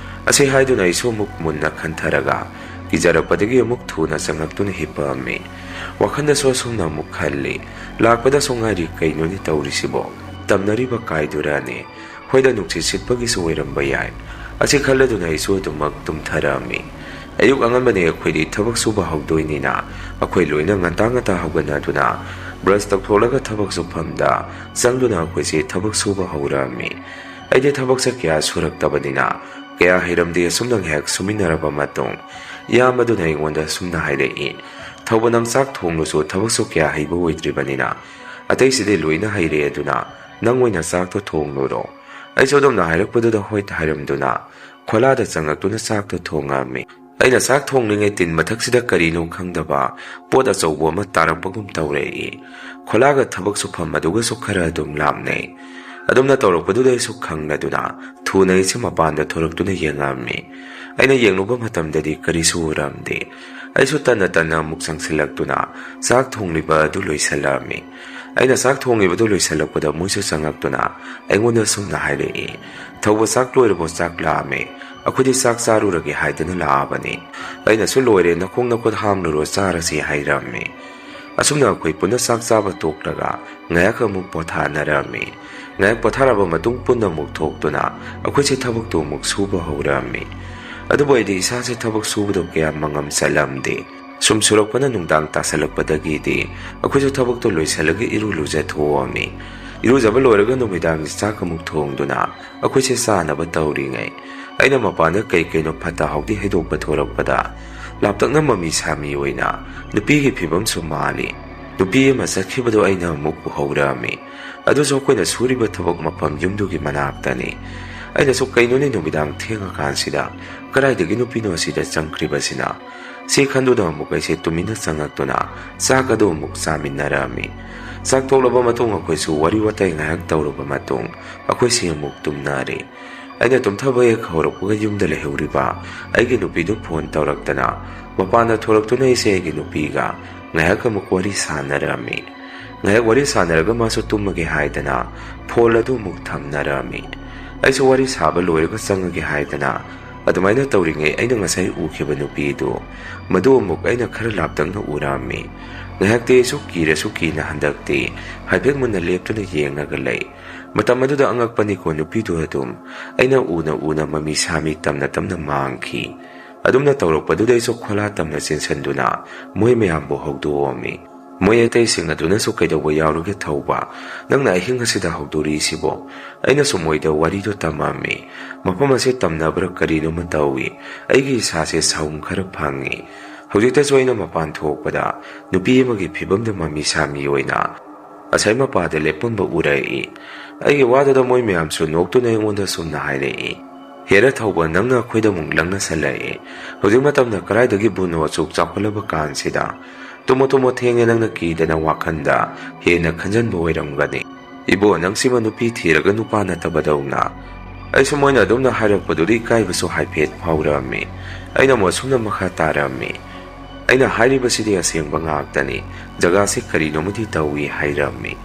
ꯑꯁꯤ ꯍꯥꯏꯗꯨꯅ ꯑꯩꯁꯨ ꯑꯃꯨꯛ ꯃꯨꯟꯅ ꯈꯟꯊꯔꯒ ꯀꯤꯖꯔꯛꯄꯗꯒꯤ ꯑꯃꯨꯛ ꯊꯨꯅ ꯆꯪꯉꯛꯇꯨꯅ ꯍꯤꯞꯄꯝꯃꯤ꯫ ꯋꯥꯈꯜꯗꯁꯨ ꯑꯁꯨꯝꯅ ꯑꯃꯨꯛ ꯈꯜꯂꯤ, "ꯂꯥꯛꯄꯗꯁꯨ ꯉꯥꯏꯔꯤ, ꯀꯩꯅꯣꯅꯦ ꯇꯧꯔꯤꯁꯤꯕꯣ? ꯇꯝꯅꯔꯤꯕ ꯀꯥꯏꯗꯨꯔꯅꯦ?" ꯍꯣꯏꯗ, ꯅꯨꯡꯁꯤꯠ ꯁꯤꯠꯄꯒꯤꯁꯨ ꯑꯣꯏꯔꯝꯕ ꯌꯥꯏ꯫ ꯑꯁꯤ ꯈꯜꯂꯗꯨꯅ ꯑꯩꯁꯨ ꯑꯗꯨꯃꯛ ꯇꯨꯝꯊꯔꯛꯑꯝꯃꯤ꯫ ꯑꯌꯨꯛ ꯑꯉꯟꯕꯅꯤ, ꯑꯩꯈꯣꯏꯗꯤ ꯊꯕꯛ ꯁꯨꯕ ꯍꯧꯗꯣꯏꯅꯤꯅ ꯑꯩꯈꯣꯏ ꯂꯣꯏꯅ ꯉꯟꯇꯥ ꯉꯟꯇꯥ ꯍꯧꯒꯠꯅꯗꯨꯅ ꯕ꯭ꯔꯁ ꯇꯧꯊꯣꯛꯂꯒ ꯊꯕꯛ ꯁꯨꯐꯝꯗ ꯆꯪꯗꯨꯅ ꯑꯩꯈꯣꯏꯁꯦ ꯊꯕꯛ ꯁꯨꯕ ꯍꯧꯔꯛꯑꯝꯃꯤ꯫ ꯑꯩꯗꯤ ꯊꯕꯛꯁꯦ ꯀꯌꯥ ꯁꯨꯔꯛꯇꯕꯅꯤꯅ ꯀꯌꯥ ꯍꯩꯔꯝꯗꯦ꯫ ꯑꯁꯨꯝꯅ ꯉꯥꯏꯍꯥꯛ ꯁꯨꯃꯤꯟꯅꯔꯕ ꯃꯇꯨꯡ ꯏꯌꯥꯝꯕꯗꯨꯅ ꯑꯩꯉꯣꯟꯗ ꯑꯁꯨꯝꯅ ꯍꯥꯏꯔꯛꯏ, "ꯊꯧꯕ, ꯅꯪ ꯆꯥꯛ ꯊꯣꯡꯂꯨꯁꯨ, ꯊꯕꯛꯁꯨ ꯀꯌꯥ ꯍꯩꯕ ꯑꯣꯏꯗ꯭ꯔꯤꯕꯅꯤꯅ꯫ ꯑꯇꯩꯁꯤꯗꯤ ꯂꯣꯏꯅ ꯍꯩꯔꯦ, ꯑꯗꯨꯅ ꯅꯪ ꯑꯣꯏꯅ ꯆꯥꯛꯇꯣ ꯊꯣꯡꯂꯨꯔꯣ"꯫ ꯑꯩꯁꯨ ꯑꯗꯨꯝꯅ ꯍꯥꯏꯔꯛꯄꯗꯨꯗ ꯍꯣꯏ ꯍꯥꯏꯔꯝꯗꯨꯅ ꯈꯣꯂꯥꯗ ꯆꯪꯉꯛꯇꯨꯅ ꯆꯥꯛꯇꯣ ꯊꯣꯡꯉꯝꯃꯤ꯫ ꯑꯩꯅ ꯆꯥꯛ ꯊꯣꯡꯂꯤꯉꯩ ꯇꯤꯟ ꯃꯊꯛꯁꯤꯗ ꯀꯔꯤꯅꯣ ꯈꯪꯗꯕ ꯄꯣꯠ ꯑꯆꯧꯕ ꯑꯃ ꯇꯥꯔꯛꯄꯒꯨꯝ ꯇꯧꯔꯛꯏ꯫ ꯈꯣꯂꯥꯒ ꯊꯕꯛ ꯁꯨꯐꯝ ꯑꯗꯨꯒꯁꯨ ꯈꯔ ꯑꯗꯨꯝ ꯂꯥꯞꯅꯩ꯫ ꯑꯗꯨꯝꯅ ꯇꯧꯔꯛꯄꯗꯨꯗ ꯑꯩꯁꯨ ꯈꯪꯂꯗꯨꯅ ꯊꯨꯅ ꯑꯩꯁꯦ ꯃꯄꯥꯟꯗ ꯊꯣꯔꯛꯇꯨꯅ ꯌꯦꯡꯉꯝꯃꯤ꯫ ꯑꯩꯅ ꯌꯦꯡꯂꯨꯕ ꯃꯇꯝꯗꯗꯤ ꯀꯔꯤꯁꯨ ꯎꯔꯝꯗꯦ꯫ ꯑꯩꯁꯨ ꯇꯟꯅ ꯇꯟꯅ ꯑꯃꯨꯛ ꯆꯪꯁꯤꯜꯂꯛꯇꯨꯅ ꯆꯥꯛ ꯊꯣꯡꯂꯤꯕ ꯑꯗꯨ ꯂꯣꯏꯁꯤꯜꯂꯝꯃꯤ꯫ ꯑꯩꯅ ꯆꯥꯛ ꯊꯣꯡꯂꯤꯕꯗꯨ ꯂꯣꯏꯁꯤꯜꯂꯛꯄꯗ ꯃꯣꯏꯁꯨ ꯆꯪꯉꯛꯇꯨꯅ ꯑꯩꯉꯣꯟꯗ ꯑꯁꯨꯝꯅ ꯍꯥꯏꯔꯛꯏ, "ꯊꯧꯕ, ꯆꯥꯛ ꯂꯣꯏꯔꯕꯣ? ꯆꯥꯛ ꯂꯥꯝꯃꯦ꯫ ꯑꯩꯈꯣꯏꯗꯤ ꯆꯥꯛ ꯆꯥꯔꯨꯔꯒꯦ ꯍꯥꯏꯗꯅ ꯂꯥꯛꯑꯕꯅꯤ"꯫ ꯑꯩꯅꯁꯨ "ꯂꯣꯏꯔꯦ, ꯅꯈꯣꯡ ꯅꯈꯨꯠ ꯍꯥꯝꯂꯨꯔꯣ, ꯆꯥꯔꯁꯤ" ꯍꯥꯏꯔꯝꯃꯤ꯫ ꯑꯁꯨꯝꯅ ꯑꯩꯈꯣꯏ ꯄꯨꯟꯅ ꯆꯥꯛ ꯆꯥꯕ ꯇꯣꯛꯂꯒ ꯉꯥꯏꯍꯥꯛ ꯑꯃꯨꯛ ꯄꯣꯊꯥꯅꯔꯝꯃꯤ꯫ ꯉꯥꯏꯍꯥꯛ ꯄꯣꯊꯥꯔꯕ ꯃꯇꯨꯡ ꯄꯨꯟꯅ ꯑꯃꯨꯛ ꯊꯣꯛꯇꯨꯅ ꯑꯩꯈꯣꯏꯁꯦ ꯊꯕꯛꯇꯨ ꯑꯃꯨꯛ ꯁꯨꯕ ꯍꯧꯔꯝꯃꯤ꯫ ꯑꯗꯨꯕꯨ ꯑꯩꯗꯤ ꯏꯁꯥꯁꯦ ꯊꯕꯛ ꯁꯨꯕꯗꯣ ꯀꯌꯥ ꯃꯉꯝ ꯆꯠꯂꯝꯗꯦ꯫ ꯁꯨꯝ ꯁꯨꯔꯛꯄꯅ ꯅꯨꯡꯗꯥꯡ ꯇꯥꯁꯜꯂꯛꯄꯗꯒꯤꯗꯤ ꯑꯩꯈꯣꯏꯁꯨ ꯊꯕꯛꯇꯣ ꯂꯣꯏꯁꯤꯜꯂꯒ ꯏꯔꯨ ꯂꯨꯖꯊꯣꯛꯑꯝꯃꯤ꯫ ꯏꯔꯨꯖꯕ ꯂꯣꯏꯔꯒ ꯅꯨꯃꯤꯗꯥꯡꯒꯤ ꯆꯥꯛ ꯑꯃꯨꯛ ꯊꯣꯡꯗꯨꯅ ꯑꯩꯈꯣꯏꯁꯦ ꯆꯥꯅꯕ ꯇꯧꯔꯤꯉꯩ, ꯑꯩꯅ ꯃꯄꯥꯟꯗ ꯀꯩ ꯀꯩꯅꯣ ꯐꯠꯇ ꯍꯥꯎꯗꯤ ꯍꯩꯗꯣꯛꯄ ꯊꯣꯔꯛꯄꯗ ꯂꯥꯞꯇꯛꯅ ꯃꯃꯤ ꯁꯥꯃꯤ ꯑꯣꯏꯅ ꯅꯨꯄꯤꯒꯤ ꯐꯤꯕꯝꯁꯨ ꯃꯥꯜꯂꯤ꯫ ꯅꯨꯄꯤ ꯑꯃ ꯆꯠꯈꯤꯕꯗꯣ ꯑꯩꯅ ꯑꯃꯨꯛ ꯎꯍꯧꯔꯝꯃꯤ꯫ ꯑꯗꯨꯁꯨ ꯑꯩꯈꯣꯏꯅ ꯁꯨꯔꯤꯕ ꯊꯕꯛ ꯃꯐꯝ ꯌꯨꯝꯗꯨꯒꯤ ꯃꯅꯥꯛꯇꯅꯤ꯫ ꯑꯩꯅꯁꯨ "ꯀꯩꯅꯣꯅꯦ, ꯅꯨꯃꯤꯗꯥꯡ ꯊꯦꯡꯉꯀꯥꯟꯁꯤꯗ ꯀꯗꯥꯏꯗꯒꯤ ꯅꯨꯄꯤꯅꯣ ꯑꯁꯤꯗ ꯆꯪꯈ꯭ꯔꯤꯕꯁꯤꯅ?" ꯁꯤ ꯈꯟꯗꯨꯅ ꯑꯃꯨꯛ ꯑꯩꯁꯦ ꯇꯨꯃꯤꯟꯅ ꯆꯪꯉꯛꯇꯨꯅ ꯆꯥꯛ ꯑꯗꯨ ꯑꯃꯨꯛ ꯆꯥꯃꯤꯟꯅꯔꯝꯃꯤ꯫ ꯆꯥꯛ ꯇꯣꯛꯂꯕ ꯃꯇꯨꯡ ꯑꯩꯈꯣꯏꯁꯨ ꯋꯥꯔꯤ ꯋꯥꯇꯥꯏ ꯉꯥꯏꯍꯥꯛ ꯇꯧꯔꯕ ꯃꯇꯨꯡ ꯑꯩꯈꯣꯏꯁꯤ ꯑꯃꯨꯛ ꯇꯨꯝꯅꯔꯦ꯫ ꯑꯩꯅ ꯇꯨꯝꯊꯕ ꯍꯦꯛ ꯍꯧꯔꯛꯄꯒ ꯌꯨꯝꯗ ꯂꯩꯍꯧꯔꯤꯕ ꯑꯩꯒꯤ ꯅꯨꯄꯤꯗꯨ ꯐꯣꯟ ꯇꯧꯔꯛꯇꯅ ꯃꯄꯥꯟꯗ ꯊꯣꯔꯛꯇꯨꯅ ꯑꯩꯁꯦ ꯑꯩꯒꯤ ꯅꯨꯄꯤꯒ ꯉꯥꯏꯍꯥꯛ ꯑꯃꯨꯛ ꯋꯥꯔꯤ ꯁꯥꯟꯅꯔꯝꯃꯤ꯫ ꯉꯥꯏꯍꯥꯛ ꯋꯥꯔꯤ ꯁꯥꯟꯅꯔꯒ ꯃꯥꯁꯨ ꯇꯨꯝꯃꯒꯦ ꯍꯥꯏꯗꯅ ꯐꯣꯟ ꯑꯗꯨ ꯑꯃꯨꯛ ꯊꯝꯅꯔꯝꯃꯤ꯫ ꯑꯩꯁꯨ ꯋꯥꯔꯤ ꯁꯥꯕ ꯂꯣꯏꯔꯒ ꯆꯪꯉꯒꯦ ꯍꯥꯏꯗꯅ ꯑꯗꯨꯃꯥꯏꯅ ꯇꯧꯔꯤꯉꯩ ꯑꯩꯅ ꯉꯁꯥꯏ ꯎꯈꯤꯕ ꯅꯨꯄꯤꯗꯨ ꯃꯗꯨ ꯑꯃꯨꯛ ꯑꯩꯅ ꯈꯔ ꯂꯥꯞꯇꯛꯅ ꯎꯔꯝꯃꯤ꯫ ꯉꯥꯏꯍꯥꯛꯇꯤ ꯑꯩꯁꯨ ꯀꯤꯔꯁꯨ ꯀꯤꯅ ꯍꯟꯗꯛꯇꯤ ꯍꯥꯏꯐꯦꯠ ꯃꯨꯟꯅ ꯂꯦꯞꯇꯨꯅ ꯌꯦꯡꯉꯒ ꯂꯩ꯫ ꯃꯇꯝ ꯑꯗꯨꯗ ꯑꯉꯛꯄꯅꯤꯀꯣ, ꯅꯨꯄꯤꯗꯨ ꯑꯗꯨꯝ ꯑꯩꯅ ꯎꯅ ꯎꯅ ꯃꯃꯤ ꯁꯥꯃꯤ ꯇꯝꯅ ꯇꯝꯅ ꯃꯥꯡꯈꯤ꯫ ꯑꯗꯨꯝꯅ ꯇꯧꯔꯛꯄꯗꯨꯗ ꯑꯩꯁꯨ ꯈꯣꯂꯥ ꯇꯝꯅ ꯆꯦꯟꯁꯤꯟꯗꯨꯅ ꯃꯣꯏ ꯃꯌꯥꯝꯕꯨ ꯍꯧꯗꯣꯛꯑꯝꯃꯤ꯫ ꯃꯣꯏ ꯑꯇꯩꯁꯤꯡ ꯑꯗꯨꯅꯁꯨ "ꯀꯩꯗꯧꯕ ꯌꯥꯎꯔꯒꯦ ꯊꯧꯕ? ꯅꯪꯅ ꯑꯍꯤꯡ ꯑꯁꯤꯗ ꯍꯧꯗꯣꯔꯤꯁꯤꯕꯣ?" ꯑꯩꯅꯁꯨ ꯃꯣꯏꯗ ꯋꯥꯔꯤꯗꯣ ꯇꯝꯃꯝꯃꯤ꯫ "ꯃꯐꯝ ꯑꯁꯤ ꯇꯝꯅꯕ꯭ꯔꯥ ꯀꯔꯤꯅꯣꯃ ꯇꯧꯏ꯫ ꯑꯩꯒꯤ ꯏꯁꯥꯁꯦ ꯁꯥꯎꯟ ꯈꯔ ꯐꯪꯉꯤ꯫ ꯍꯧꯖꯤꯛꯇꯁꯨ ꯑꯩꯅ ꯃꯄꯥꯟ ꯊꯣꯛꯄꯗ ꯅꯨꯄꯤ ꯑꯃꯒꯤ ꯐꯤꯕꯝꯗ ꯃꯃꯤ ꯁꯥꯃꯤ ꯑꯣꯏꯅ ꯑꯁꯥꯏ ꯃꯄꯥꯗ ꯂꯦꯞꯄꯝꯕ ꯎꯔꯛꯏ꯫" ꯑꯩꯒꯤ ꯋꯥꯗꯨꯗ ꯃꯣꯏ ꯃꯌꯥꯝꯁꯨ ꯅꯣꯛꯇꯨꯅ ꯑꯩꯉꯣꯟꯗ ꯁꯨꯝꯅ ꯍꯥꯏꯔꯛꯏ, "ꯍꯦꯔꯥ ꯊꯧꯕ, ꯅꯪꯅ ꯑꯩꯈꯣꯏꯗ ꯑꯃꯨꯛ ꯂꯪꯅꯁꯜꯂꯛꯏ꯫ ꯍꯧꯖꯤꯛ ꯃꯇꯝꯗ ꯀꯗꯥꯏꯗꯒꯤ ꯕꯨꯅꯣ ꯑꯁꯨꯛ ꯆꯥꯎꯈꯠꯂꯕ ꯀꯥꯟꯁꯤꯗ? ꯇꯨꯝꯃꯣ ꯇꯨꯝꯃꯣ, ꯊꯦꯡꯉꯦ, ꯅꯪꯅ ꯀꯤꯗꯅ ꯋꯥꯈꯟꯗ ꯍꯦꯟꯅ ꯈꯟꯖꯟꯕ ꯑꯣꯏꯔꯝꯒꯅꯤ꯫ ꯏꯕꯣ, ꯅꯪꯁꯤꯃ ꯅꯨꯄꯤ ꯊꯤꯔꯒ ꯅꯨꯄꯥ ꯅꯠꯇꯕꯗꯧꯅ꯫" ꯑꯩꯁꯨ ꯃꯣꯏꯅ ꯑꯗꯨꯝꯅ ꯍꯥꯏꯔꯛꯄꯗꯨꯗ ꯏꯀꯥꯏꯕꯁꯨ ꯍꯥꯏꯐꯦꯠ ꯐꯥꯎꯔꯛꯑꯝꯃꯤ꯫ ꯑꯩꯅ ꯑꯃꯨꯛ ꯑꯁꯨꯝꯅ ꯃꯈꯥ ꯇꯥꯔꯝꯃꯤ, "ꯑꯩꯅ ꯍꯥꯏꯔꯤꯕꯁꯤꯗꯤ ꯑꯁꯦꯡꯕ ꯉꯥꯛꯇꯅꯤ꯫ ꯖꯒꯥꯁꯤ ꯀꯔꯤꯅꯣꯃꯗꯤ ꯇꯧꯏ ꯍꯥꯏꯔꯝꯃꯤ꯫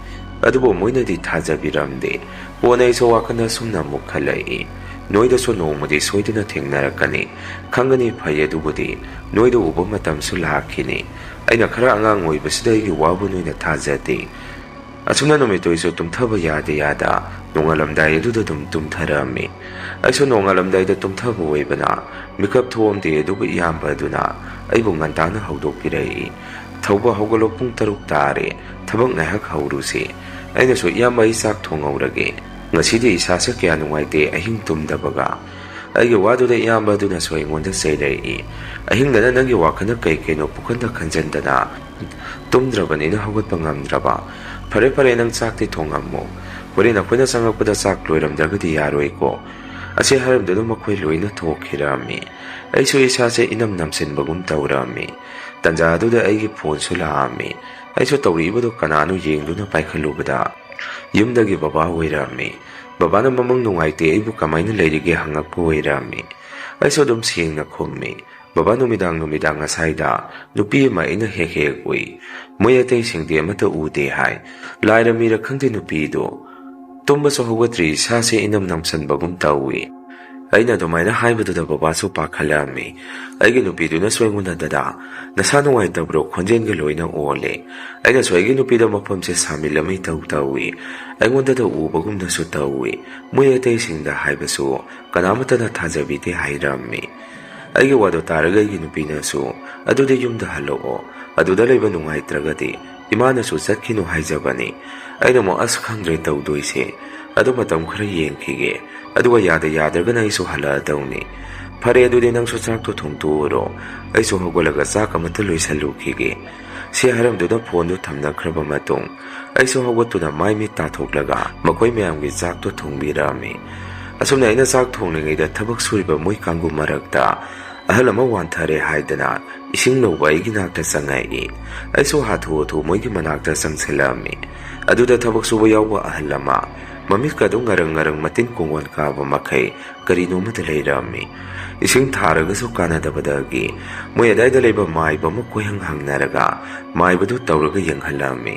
ꯑꯗꯨꯕꯨ ꯃꯣꯏꯅꯗꯤ ꯊꯥꯖꯕꯤꯔꯝꯗꯦ꯫ ꯀꯣꯟꯅ ꯑꯩꯁꯨ ꯋꯥꯈꯜ ꯑꯁꯨꯝꯅ ꯑꯃꯨꯛ ꯈꯜꯂꯛꯏ, ꯅꯣꯏꯗꯁꯨ ꯅꯣꯡꯃꯗꯤ ꯁꯣꯏꯗꯅ ꯊꯦꯡꯅꯔꯛꯀꯅꯤ꯫ ꯈꯪꯒꯅꯤ, ꯐꯩ, ꯑꯗꯨꯕꯨꯗꯤ ꯅꯣꯏꯗ ꯎꯕ ꯃꯇꯝꯁꯨ ꯂꯥꯛꯈꯤꯅꯤ꯫ ꯑꯩꯅ ꯈꯔ ꯑꯉꯥꯡ ꯑꯣꯏꯕꯁꯤꯗ ꯑꯩꯒꯤ ꯋꯥꯕꯨ ꯅꯣꯏꯅ ꯊꯥꯖꯗꯦ꯫" ꯑꯁꯨꯝꯅ ꯅꯨꯃꯤꯠꯇꯨ ꯑꯩꯁꯨ ꯇꯨꯝꯊꯕ ꯌꯥꯗ ꯌꯥꯗ ꯅꯣꯡꯉꯥꯜꯂꯝꯗꯥꯏ ꯑꯗꯨꯗ ꯑꯗꯨꯝ ꯇꯨꯝꯊꯔꯛꯑꯝꯃꯤ꯫ ꯑꯩꯁꯨ ꯅꯣꯡꯉꯥꯜꯂꯝꯗꯥꯏꯗ ꯇꯨꯝꯊꯕ ꯑꯣꯏꯕꯅ ꯃꯤꯀꯞ ꯊꯣꯛꯑꯝꯗꯦ, ꯑꯗꯨꯕꯨ ꯏꯌꯥꯝꯕ ꯑꯗꯨꯅ ꯑꯩꯕꯨ ꯉꯟꯇꯥꯅ ꯍꯧꯗꯣꯛꯄꯤꯔꯛꯏ꯫ "ꯊꯧꯕ, ꯍꯧꯒꯠꯂꯣ, ꯄꯨꯡ ꯇꯔꯨꯛ ꯇꯥꯔꯦ, ꯊꯕꯛ ꯉꯥꯏꯍꯥꯛ ꯍꯧꯔꯨꯁꯤ꯫" ꯑꯩꯅꯁꯨ, "ꯏꯌꯥꯝꯕ, ꯑꯩ ꯆꯥꯛ ꯊꯣꯡꯍꯧꯔꯒꯦ, ꯉꯁꯤꯗꯤ ꯏꯁꯥꯁꯦ ꯀꯌꯥ ꯅꯨꯡꯉꯥꯏꯇꯦ ꯑꯍꯤꯡ ꯇꯨꯝꯗꯕꯒ꯫" ꯑꯩꯒꯤ ꯋꯥꯗꯨꯗ ꯏꯌꯥꯝꯕ ꯑꯗꯨꯅꯁꯨ ꯑꯩꯉꯣꯟꯗ ꯆꯩꯔꯛꯏ, "ꯑꯍꯤꯡꯗꯅ ꯅꯪꯒꯤ ꯋꯥꯈꯜꯗ ꯀꯩ ꯀꯩꯅꯣ ꯄꯨꯈꯟꯗ ꯈꯟꯖꯟꯗꯅ ꯇꯨꯝꯗ꯭ꯔꯕꯅꯤꯅ ꯍꯧꯒꯠꯄ ꯉꯝꯗ꯭ꯔꯕ꯫ "ꯐꯔꯦ ꯐꯔꯦ, ꯅꯪ ꯆꯥꯛꯇꯤ ꯊꯣꯡꯉꯝꯃꯣ, ꯍꯣꯔꯦꯟ ꯑꯩꯈꯣꯏꯅ ꯆꯪꯉꯛꯄꯗ ꯆꯥꯛ ꯂꯣꯏꯔꯝꯗ꯭ꯔꯒꯗꯤ ꯌꯥꯔꯣꯏꯀꯣ"꯫ ꯑꯁꯤ ꯍꯥꯏꯔꯝꯗꯨꯅ ꯃꯈꯣꯏ ꯂꯣꯏꯅ ꯊꯣꯛꯈꯤꯔꯝꯃꯤ꯫ ꯑꯩꯁꯨ ꯏꯁꯥꯁꯦ ꯏꯅꯝ ꯅꯝꯁꯤꯟꯕꯒꯨꯝ ꯇꯧꯔꯝꯃꯤ꯫ ꯇꯟꯖꯥ ꯑꯗꯨꯗ ꯑꯩꯒꯤ ꯐꯣꯟꯁꯨ ꯂꯥꯛꯑꯝꯃꯤ꯫ ꯑꯩꯁꯨ ꯇꯧꯔꯛꯏꯕꯗꯨ ꯀꯅꯥꯅꯣ ꯌꯦꯡꯗꯨꯅ ꯄꯥꯏꯈꯠꯂꯨꯕꯗ, ꯌꯨꯝꯗꯒꯤ ꯕꯕꯥ ꯑꯣꯏꯔꯝꯃꯤ꯫ ꯕꯕꯥꯅ "ꯃꯃꯪ ꯅꯨꯡꯉꯥꯏꯇꯦ, ꯑꯩꯕꯨ ꯀꯃꯥꯏꯅ ꯂꯩꯔꯤꯒꯦ?" ꯍꯪꯉꯛꯄ ꯑꯣꯏꯔꯝꯃꯤ꯫ ꯑꯩꯁꯨ ꯑꯗꯨꯝ ꯁꯦꯡꯅ ꯈꯨꯝꯃꯤ, "ꯕꯕꯥ, ꯅꯨꯃꯤꯗꯥꯡ ꯅꯨꯃꯤꯗꯥꯡ ꯉꯁꯥꯏꯗ ꯅꯨꯄꯤ ꯑꯃ ꯑꯩꯅ ꯍꯦꯛ ꯍꯦꯛ ꯎꯏ꯫ ꯃꯣꯏ ꯑꯇꯩꯁꯤꯡꯗꯤ ꯑꯃꯠꯇ ꯎꯗꯦ" ꯍꯥꯏ꯫ ꯂꯥꯏꯔ ꯃꯤꯔ ꯈꯪꯗꯦ, ꯅꯨꯄꯤꯗꯨ ꯇꯨꯝꯕꯁꯨ ꯍꯧꯒꯠꯇ꯭ꯔꯤ, ꯏꯁꯥꯁꯦ ꯏꯅꯝ ꯅꯝꯁꯟꯕꯒꯨꯝ ꯇꯧꯏ꯫ ꯑꯩꯅ ꯑꯗꯨꯃꯥꯏꯅ ꯍꯥꯏꯕꯗꯨꯗ ꯕꯕꯥꯁꯨ ꯄꯥꯈꯠꯂꯛꯑꯝꯃꯤ꯫ ꯑꯩꯒꯤ ꯅꯨꯄꯤꯗꯨꯅꯁꯨ ꯑꯩꯉꯣꯟꯗ, "ꯗꯗꯥ, ꯅꯁꯥ ꯅꯨꯡꯉꯥꯏꯇꯕ꯭ꯔꯣ? ꯈꯣꯟꯖꯦꯜꯒ ꯂꯣꯏꯅ ꯑꯣꯜꯂꯦ"꯫ ꯑꯩꯅꯁꯨ ꯑꯩꯒꯤ ꯅꯨꯄꯤꯗ ꯃꯐꯝꯁꯦ ꯁꯥꯃꯤꯜ ꯑꯃ ꯏꯇꯧ ꯇꯧꯏ꯫ ꯑꯩꯉꯣꯟꯗꯗ ꯎꯕꯒꯨꯝꯅꯁꯨ ꯇꯧꯏ꯫ ꯃꯣꯏ ꯑꯇꯩꯁꯤꯡꯗ ꯍꯥꯏꯕꯁꯨ ꯀꯅꯥꯃꯠꯇꯅ ꯊꯥꯖꯕꯤꯗꯦ ꯍꯥꯏꯔꯝꯃꯤ꯫ ꯑꯩꯒꯤ ꯋꯥꯗꯣ ꯇꯥꯔꯒ ꯑꯩꯒꯤ ꯅꯨꯄꯤꯅꯁꯨ, "ꯑꯗꯨꯗꯤ ꯌꯨꯝꯗ ꯍꯜꯂꯛꯑꯣ, ꯑꯗꯨꯗ ꯂꯩꯕ ꯅꯨꯡꯉꯥꯏꯇ꯭ꯔꯒꯗꯤ ꯏꯃꯥꯅꯁꯨ ꯆꯠꯈꯤꯅꯨ ꯍꯥꯏꯖꯕꯅꯤ"꯫ ꯑꯩꯅ ꯑꯃꯨꯛ, "ꯑꯁ, ꯈꯪꯗ꯭ꯔꯦ ꯇꯧꯗꯣꯏꯁꯦ, ꯑꯗꯨ ꯃꯇꯝ ꯈꯔ ꯌꯦꯡꯈꯤꯒꯦ, ꯑꯗꯨꯒ ꯌꯥꯗ ꯌꯥꯗ꯭ꯔꯒꯅ ꯑꯩꯁꯨ ꯍꯜꯂꯛꯑꯗꯧꯅꯤ"꯫ "ꯐꯔꯦ, ꯑꯗꯨꯗꯤ ꯅꯪꯁꯨ ꯆꯥꯛꯇꯣ ꯊꯣꯡꯇꯣꯛꯎꯔꯣ, ꯑꯩꯁꯨ ꯍꯧꯒꯠꯂꯒ ꯆꯥꯛ ꯑꯃꯠꯇ ꯂꯣꯏꯁꯜꯂꯨꯈꯤꯒꯦ"꯫ ꯁꯤ ꯍꯥꯏꯔꯝꯗꯨꯅ ꯐꯣꯟꯗꯨ ꯊꯝꯅꯈ꯭ꯔꯕ ꯃꯇꯨꯡ, ꯑꯩꯁꯨ ꯍꯧꯒꯠꯇꯨꯅ ꯃꯥꯏ ꯃꯤꯠ ꯇꯥꯊꯣꯛꯂꯒ ꯃꯈꯣꯏ ꯃꯌꯥꯝꯒꯤ ꯆꯥꯛꯇꯣ ꯊꯣꯡꯕꯤꯔꯛꯑꯝꯃꯤ꯫ ꯑꯁꯨꯝꯅ ꯑꯩꯅ ꯆꯥꯛ ꯊꯣꯡꯂꯤꯉꯩꯗ ꯊꯕꯛ ꯁꯨꯔꯤꯕ ꯃꯣꯏ ꯀꯥꯡꯕꯨ ꯃꯔꯛꯇ ꯑꯍꯜ ꯑꯃ ꯋꯥꯟꯊꯔꯦ ꯍꯥꯏꯗꯅ ꯏꯁꯤꯡ ꯂꯧꯕ ꯑꯩꯒꯤ ꯅꯥꯛꯇ ꯆꯪꯉꯛꯏ꯫ ꯑꯩꯁꯨ ꯍꯥꯊꯨ ꯍꯥꯊꯨ ꯃꯣꯏꯒꯤ ꯃꯅꯥꯛꯇ ꯆꯪꯁꯤꯜꯂꯛꯑꯝꯃꯤ꯫ ꯑꯗꯨꯗ ꯊꯕꯛ ꯁꯨꯕ ꯌꯥꯎꯕ ꯑꯍꯜ ꯑꯃ, ꯃꯃꯤꯠꯀ ꯑꯗꯨꯝ ꯉꯔꯪ ꯉꯔꯪ, ꯃꯇꯤꯟ ꯀꯣꯡꯒꯣꯟ ꯀꯥꯕ ꯃꯈꯩ, ꯀꯔꯤꯅꯣꯃꯗ ꯂꯩꯔꯝꯃꯤ꯫ ꯏꯁꯤꯡ ꯊꯥꯔꯒꯁꯨ ꯀꯥꯟꯅꯗꯕꯗꯒꯤ ꯃꯣꯏ ꯑꯗꯥꯏꯗ ꯂꯩꯕ ꯃꯥꯏꯕ ꯑꯃ ꯀꯣꯏꯍꯪ ꯍꯪꯅꯔꯒ ꯃꯥꯏꯕꯗꯨ ꯇꯧꯔꯒ ꯌꯦꯡꯍꯜꯂꯝꯃꯤ꯫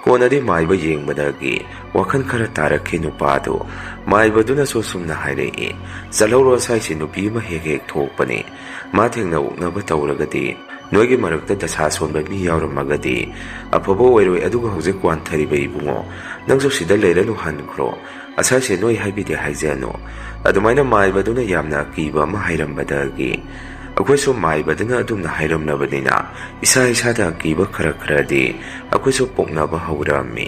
ꯀꯣꯟꯅꯗꯤ ꯃꯥꯏꯕ ꯌꯦꯡꯕꯗꯒꯤ ꯋꯥꯈꯜ ꯈꯔ ꯇꯥꯔꯛꯈꯤ ꯅꯨꯄꯥꯗꯨ꯫ ꯃꯥꯏꯕꯗꯨꯅꯁꯨ ꯑꯁꯨꯝꯅ ꯍꯥꯏꯔꯛꯏ, "ꯆꯠꯍꯧꯔꯣ, ꯑꯁꯥꯏꯁꯤ ꯅꯨꯄꯤ ꯑꯃ ꯍꯦꯛ ꯍꯦꯛ ꯊꯣꯛꯄꯅꯤ꯫ ꯃꯥ ꯊꯦꯡꯅ ꯎꯛꯅꯕ ꯇꯧꯔꯒꯗꯤ ꯅꯣꯏꯒꯤ ꯃꯔꯛꯇ ꯗꯁꯥ ꯁꯣꯟꯕ ꯃꯤ ꯌꯥꯎꯔꯝꯃꯒꯗꯤ ꯑꯐꯕ ꯑꯣꯏꯔꯣꯏ꯫ ꯑꯗꯨꯒ ꯍꯧꯖꯤꯛ ꯋꯥꯟꯊꯔꯤꯕ ꯏꯕꯨꯡꯉꯣ, ꯅꯪꯁꯨ ꯁꯤꯗ ꯂꯩꯔꯅꯨ, ꯍꯟꯈ꯭ꯔꯣ꯫ ꯑꯁꯥꯏꯁꯦ ꯅꯣꯏ ꯍꯥꯏꯕꯤꯗꯦ ꯍꯥꯏꯖꯅꯨ"꯫ ꯑꯗꯨꯃꯥꯏꯅ ꯃꯥꯏꯕꯗꯨꯅ ꯌꯥꯝꯅ ꯑꯀꯤꯕ ꯑꯃ ꯍꯥꯏꯔꯝꯕꯗꯒꯤ ꯑꯩꯈꯣꯏꯁꯨ ꯃꯥꯏꯕꯗꯨꯅ ꯑꯗꯨꯝꯅ ꯍꯥꯏꯔꯝꯂꯕꯅꯤꯅ ꯏꯁꯥ ꯏꯁꯥꯗ ꯑꯀꯤꯕ ꯈꯔ ꯈꯔꯗꯤ ꯑꯩꯈꯣꯏꯁꯨ ꯄꯣꯛꯅꯕ ꯍꯧꯔꯛꯑꯝꯃꯤ꯫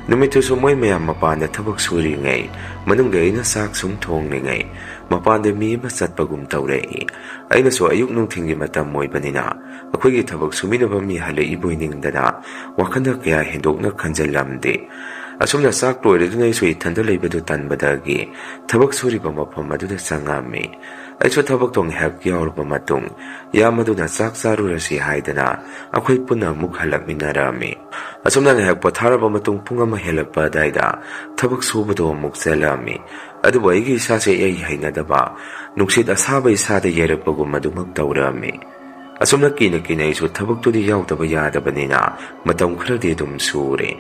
ꯅꯨꯃꯤꯠꯇꯨꯁꯨ ꯃꯣꯏ ꯃꯌꯥꯝ ꯃꯄꯥꯟꯗ ꯊꯕꯛ ꯁꯨꯔꯤꯉꯩ, ꯃꯅꯨꯡꯗ ꯑꯩꯅ ꯆꯥꯛ ꯁꯨꯝ ꯊꯣꯡꯂꯤꯉꯩ, ꯃꯄꯥꯟꯗ ꯃꯤ ꯑꯃ ꯆꯠꯄꯒꯨꯝ ꯇꯧꯔꯛꯏ꯫ ꯑꯩꯅꯁꯨ ꯑꯌꯨꯛ ꯅꯨꯡꯊꯤꯜꯒꯤ ꯃꯇꯝ ꯑꯣꯏꯕꯅꯤꯅ ꯑꯩꯈꯣꯏꯒꯤ ꯊꯕꯛ ꯁꯨꯃꯤꯟꯅꯕ ꯃꯤ ꯍꯜꯂꯛꯏꯕꯣꯏ ꯅꯤꯡꯗꯅ ꯋꯥꯈꯜꯗ ꯀꯌꯥ ꯍꯦꯟꯗꯣꯛꯅ ꯈꯟꯖꯤꯜꯂꯝꯗꯦ꯫ ꯑꯁꯨꯝꯅ ꯆꯥꯛ ꯂꯣꯏꯔꯗꯨꯅ ꯑꯩꯁꯨ ꯏꯊꯟꯗ ꯂꯩꯕꯗꯨ ꯇꯟꯕꯗꯒꯤ ꯊꯕꯛ ꯁꯨꯔꯤꯕ ꯃꯐꯝ ꯑꯗꯨꯗ ꯆꯪꯉꯝꯃꯤ꯫ ꯑꯩꯁꯨ ꯊꯕꯛꯇꯣ ꯉꯥꯏꯍꯥꯛ ꯌꯥꯎꯔꯕ ꯃꯇꯨꯡ, ꯏꯌꯥꯝꯕꯗꯨꯅ ꯆꯥꯛ ꯆꯥꯔꯨꯔꯁꯤ ꯍꯥꯏꯗꯅ ꯑꯩꯈꯣꯏ ꯄꯨꯟꯅ ꯑꯃꯨꯛ ꯍꯜꯂꯛꯃꯤꯟꯅꯔꯝꯃꯤ꯫ ꯑꯁꯨꯝꯅ ꯉꯥꯏꯍꯥꯛ ꯄꯣꯊꯥꯔꯕ ꯃꯇꯨꯡ, ꯄꯨꯡ ꯑꯃ ꯍꯦꯜꯂꯛꯄ ꯑꯗꯥꯏꯗ ꯊꯕꯛ ꯁꯨꯕꯗꯣ ꯑꯃꯨꯛ ꯆꯠꯂꯝꯃꯤ꯫ ꯑꯗꯨꯕꯨ ꯑꯩꯒꯤ ꯏꯁꯥꯁꯦ ꯏꯍꯩ ꯍꯩꯅꯗꯕ, ꯅꯨꯡꯁꯤꯠ ꯑꯁꯥꯕ ꯏꯁꯥꯗ ꯌꯩꯔꯛꯄꯒꯨꯝ ꯑꯗꯨꯃꯛ ꯇꯧꯔꯝꯃꯤ꯫ ꯑꯁꯨꯝꯅ ꯀꯤꯅ ꯀꯤꯅ ꯑꯩꯁꯨ ꯊꯕꯛꯇꯨꯗꯤ ꯌꯥꯎꯗꯕ ꯌꯥꯗꯕꯅꯤꯅ ꯃꯇꯝ ꯈꯔꯗꯤ ꯑꯗꯨꯝ ꯁꯨꯔꯦ꯫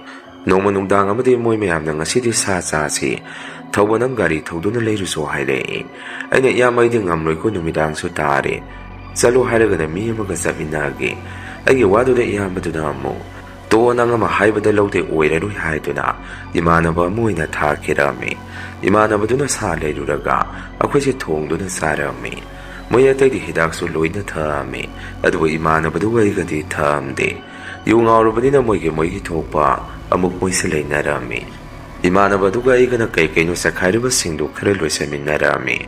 ꯅꯣꯡꯃ ꯅꯨꯡꯗꯥꯡ ꯑꯃꯗꯤ ꯃꯣꯏ ꯃꯌꯥꯝꯅ "ꯉꯁꯤꯗꯤ ꯁꯥ ꯆꯥꯁꯤ, ꯊꯧꯕ ꯅꯪ ꯒꯥꯔꯤ ꯊꯧꯗꯨꯅ ꯂꯩꯔꯨꯁꯣ" ꯍꯥꯏꯔꯛꯏ꯫ ꯑꯩꯅ, "ꯏꯌꯥꯝꯕ, ꯑꯩꯗꯤ ꯉꯝꯂꯣꯏꯀꯣ, ꯅꯨꯃꯤꯗꯥꯡꯁꯨ ꯇꯥꯔꯦ, ꯆꯠꯂꯣ" ꯍꯥꯏꯔꯒꯅ ꯃꯤ ꯑꯃꯒ ꯆꯠꯃꯤꯟꯅꯒꯦ꯫ ꯑꯩꯒꯤ ꯋꯥꯗꯨꯗ ꯏꯌꯥꯝꯕꯗꯨꯅ ꯑꯃꯨꯛ, "ꯇꯣꯛꯑꯣ, ꯅꯪ ꯑꯃ ꯍꯥꯏꯕꯗ ꯂꯧꯗꯦ, ꯑꯣꯏꯔꯔꯣꯏ" ꯍꯥꯏꯗꯨꯅ ꯏꯃꯥꯟꯅꯕ ꯑꯃ ꯑꯣꯏꯅ ꯊꯥꯈꯤꯔꯝꯃꯤ꯫ ꯏꯃꯥꯟꯅꯕꯗꯨꯅ ꯁꯥ ꯂꯩꯔꯨꯔꯒ ꯑꯩꯈꯣꯏꯁꯦ ꯊꯣꯡꯗꯨꯅ ꯆꯥꯔꯝꯃꯤ꯫ ꯃꯣꯏ ꯑꯇꯩꯗꯤ ꯍꯤꯗꯥꯛꯁꯨ ꯂꯣꯏꯅ ꯊꯛꯑꯝꯃꯤ, ꯑꯗꯨꯕꯨ ꯏꯃꯥꯟꯅꯕꯗꯨꯒ ꯑꯩꯒꯗꯤ ꯊꯛꯑꯝꯗꯦ꯫ ꯌꯨ ꯉꯥꯎꯔꯕꯅꯤꯅ ꯃꯣꯏꯒꯤ ꯃꯣꯏꯒꯤ ꯊꯣꯛꯄ ꯑꯃꯨꯛ ꯃꯣꯏꯁꯦ ꯂꯩꯅꯔꯝꯃꯤ꯫ ꯏꯃꯥꯟꯅꯕꯗꯨꯒ ꯑꯩꯒꯅ ꯀꯩ ꯀꯩꯅꯣ ꯆꯈꯥꯏꯔꯤꯕꯁꯤꯡꯗꯨ ꯈꯔ ꯂꯣꯏꯁꯤꯟꯃꯤꯟꯅꯔꯝꯃꯤ꯫